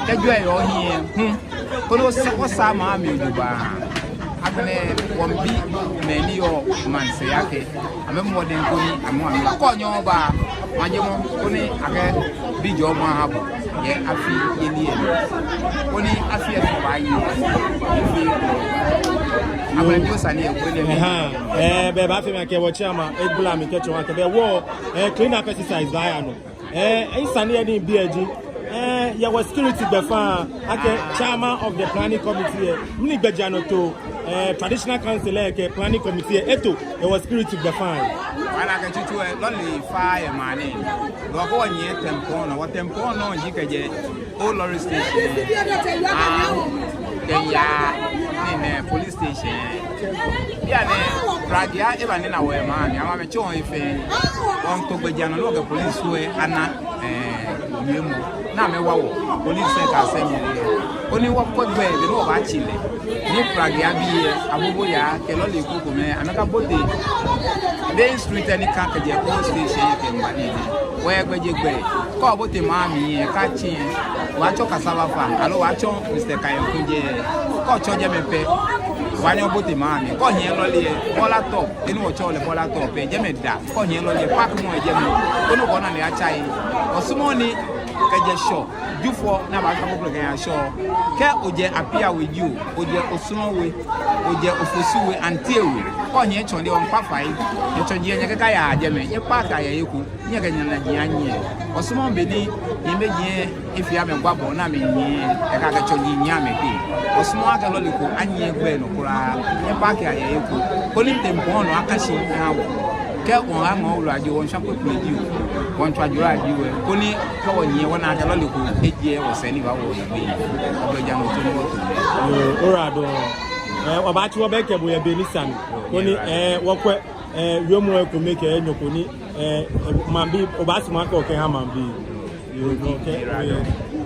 kɛ jwɛi yɔɔ hiɛ hu, koni wɔsaa, wɔsaa maŋ mli jogbaŋŋ. Agbɛnɛ wɔmiibi mɛi ni yɔɔ maŋsɛɛ akɛ amɛbɔ mɔdɛŋ koni amɛ, amɛ kɔ nyɔ ba maŋ jɛmɔ, koni akɛ bi jɔɔmɔ aha bo yɛ afi yeli lɛ, koni afi lɛ fɛɛ baaye. Agbɛnɛ bi osane lɛ koni. Ɛhɛɛ, eh, bɛ baafee mi akɛ wɔ chairman egbla mi kɛtsɔ akɛ bɛ wɔ, eh, clean up exercise baaya nɔ. Eh, esane lɛ ni mibi lɛ ji, eh, yɛ wɔ security gbɛfaŋ, akɛ chairman of the planning committee lɛ, mɛni gbɛjianɔtoo Eh, traditional council lɛ kɛ planning committee lɛ, eto, yɛ wɔ spirit gbɛfaŋ. Wɔna akɛ tsutsu lɛ, lɔle fa yɛ maŋ nɛɛ. Lɔ ko wɔnyiɛ Tempɔŋ nɔ, wɔ Tempɔŋ nɔ ji kɛjɛ old lorry station, ah, kɛya ni nɛ police station. Bianɛ, pragea eba nina wɔ yɛ maŋ mli, amɛ amɛtsɔ efee. Wɔmiito gbɛjianɔ ni wɔkɛ police lɛ ana, eh, wiemɔ. Ni amɛwa wɔ police lɛ kɛ assembly lɛ, koni wɔkwɛ gbɛ ni wɔbaatsi lɛ. Ni pragea bii lɛ, Aboboyaa kɛ lɔle krokomɛi, amɛkabote main street lɛ ni ka kɛjɛ old station lɛ kɛmiiba nɛɛ. Wɔyɛ gbɛjegbɛ, kɛ obote maŋ mli lɛ, kɛ atsi lɛ, obaatsɔ cassava farm, aloo obaatsɔ Mister Kayenku jɛi. Kɛ otsɔ jɛmɛ pɛ, obaanyɛ obote maŋ mli. Kɛ ohiɛ lɔle lɛ, bɔɔla tɔ, he ni wɔtsɛɔ lɛ bɔɔla tɔ pɛ, jɛmɛ da. Kɛ ohiɛ lɔle lɛ, park mɔ yɛ jɛmɛ, koni okɛ onane atsa he. Wɔsumɔɔɔ ni kɛjɛ Shɔ, Jufɔ, ni abaakpa kpokplo kɛya Shɔ. Kɛ ojɛ Apia We jio, ojɛ Osuno We, ojɛ Ofosu We, Antie We, kɛ ohiɛ tsɔne lɛ, wɔmiikpa fai. Nyɛtsɔne lɛ, nyɛkɛya jɛmɛ, nyɛpark yɛ he ko, nyɛkɛ nyɛnaji anyiɛ. Wɔsumɔɔɔ be ni nyɛmɛi efee amɛ gbabɔ ni amɛnyiɛ, ekakɛ tsɔne nyiɛ amɛkpe. Wɔsumɔɔɔ akɛ lɔle ko anyiɛ gbɛ nɔ kwraa, nyɛpark yɛ he ko, koni Tempɔŋ nɔ aka shi aha wɔ. Kɛ wɔŋaŋɔ wula jio, wɔŋshwa kpekple jio, wɔŋtswa jura jio lɛ, koni kɛ wɔnyiɛ wɔna akɛ lɔle ko ejɛ wɔsɛɛ ni eba wɔhiɛ. Oblahii ja no to no to. Yoo, ora do. Eh, wɔbaatsi wɔbɛkɛ bo yɛ be ni sa mli. Koni, eh, wɔkwɛ, eh, wiemɔ lɛ kome kɛ enyɔ ko ni, eh, eh, maŋbii, obaasumɔ akɛ okɛha maŋbii. Yoo, okay, eh,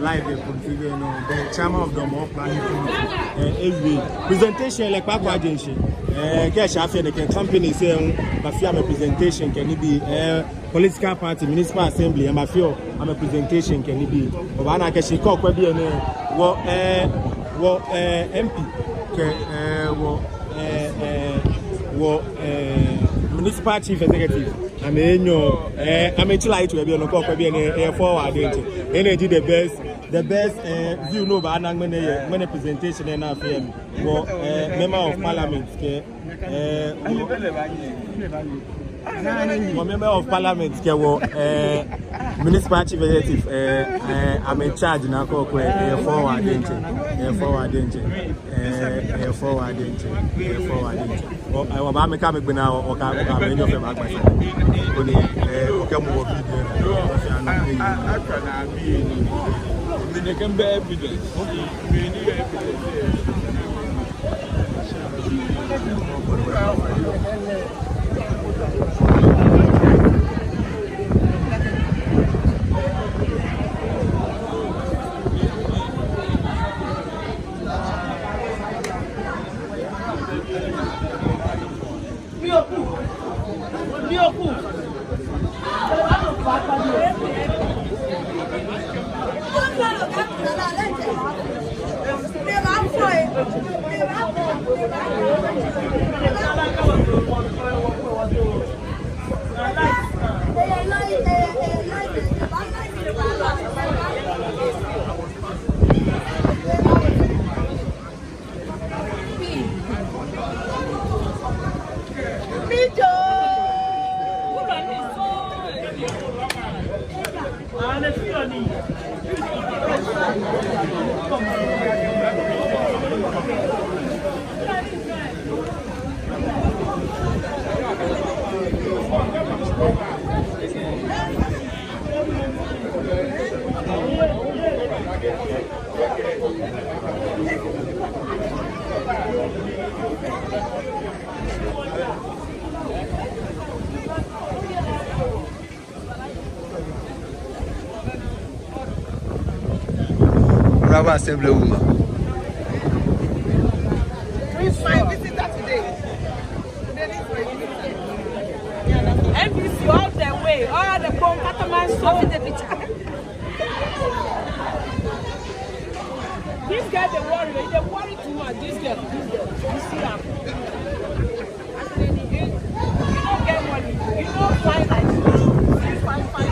live, eh, continue, no, the chairman of the Hɔmɔwɔ planning committee, eh, ewie presentation lɛ kpaako aje shishi. Eh, kɛ eshɛ afi nɛɛ kɛ companies lɛ hu, baafee amɛ presentation kɛ nibii, eh, political party, municipal assembly, amɛbaafee amɛ presentation kɛ nibii. Obaana akɛ shi kɛ okwɛ biɛ nɛɛ, wɔ, eh, wɔ, eh, M P kɛ, eh, wɔ, eh, eh, wɔ, eh, municipal chief executive, amɛ enyɔ, eh, amɛtsi la itu ebi nɔ kɛ okwɛ biɛ nɛɛ, eh, forward diɛŋtsɛ. Enɛ ji the best, the best, eh, view ni obaana ŋmɛnɛ yɛ, ŋmɛnɛ presentation lɛ ni afee lɛ mli. Wɔ, eh, member of parliament kɛ, eh, wɔ, wɔ member of parliament kɛ wɔ, eh, municipal chief executive, eh, eh, amɛ in charge ni kɛ okwɛ, eh, forward diɛŋtsɛ, eh, forward diɛŋtsɛ, eh, eh, forward diɛŋtsɛ, eh, forward diɛŋtsɛ. Wɔ, eh, wɔbaa amɛkɛ amɛgbɛnaa, wɔ, wɔkɛ, wɔkɛ amɛ enyɔ fɛɛ baagbasa. Koni, eh, wɔkɛmɔ wɔ video lɛ, wɔfee anɔ, eh, Honorable Assemblywoman. Please, my visitor today. Today is my visitor. N P C all the way, all the Kpone Katamanso. This girl dey worry, e dey worry too much. This girl, this girl, you see am. You no get money, you no fine like this. You fine, fine.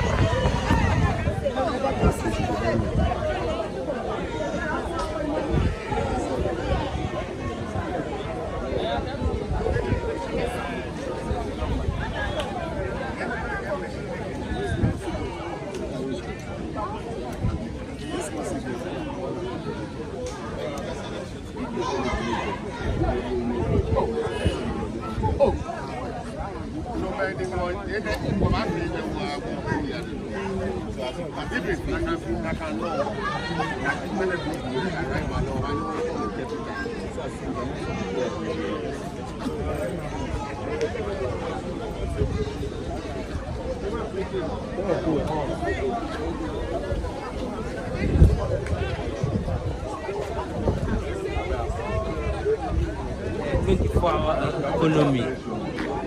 Twenty-four hour economy.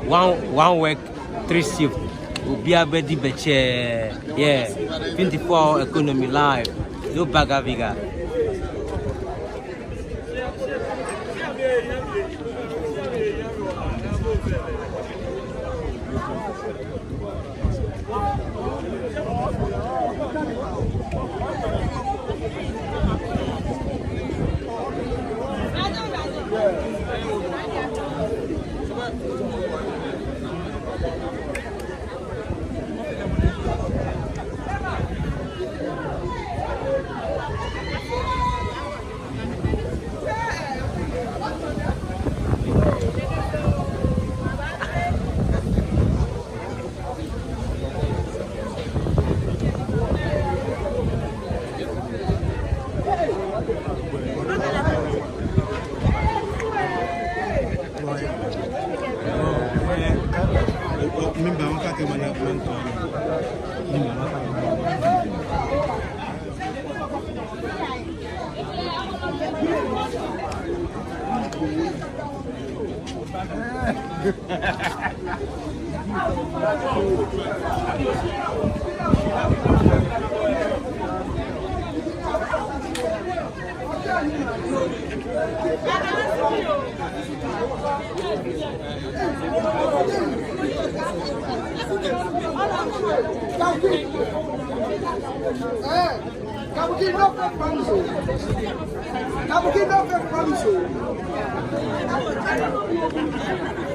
One, one work, three shift. Obiara bedi be tsɛ. Yeah. Twenty-four hour economy live. No baga viga. Kabuki no fake promise o. Kabuki no fake promise o.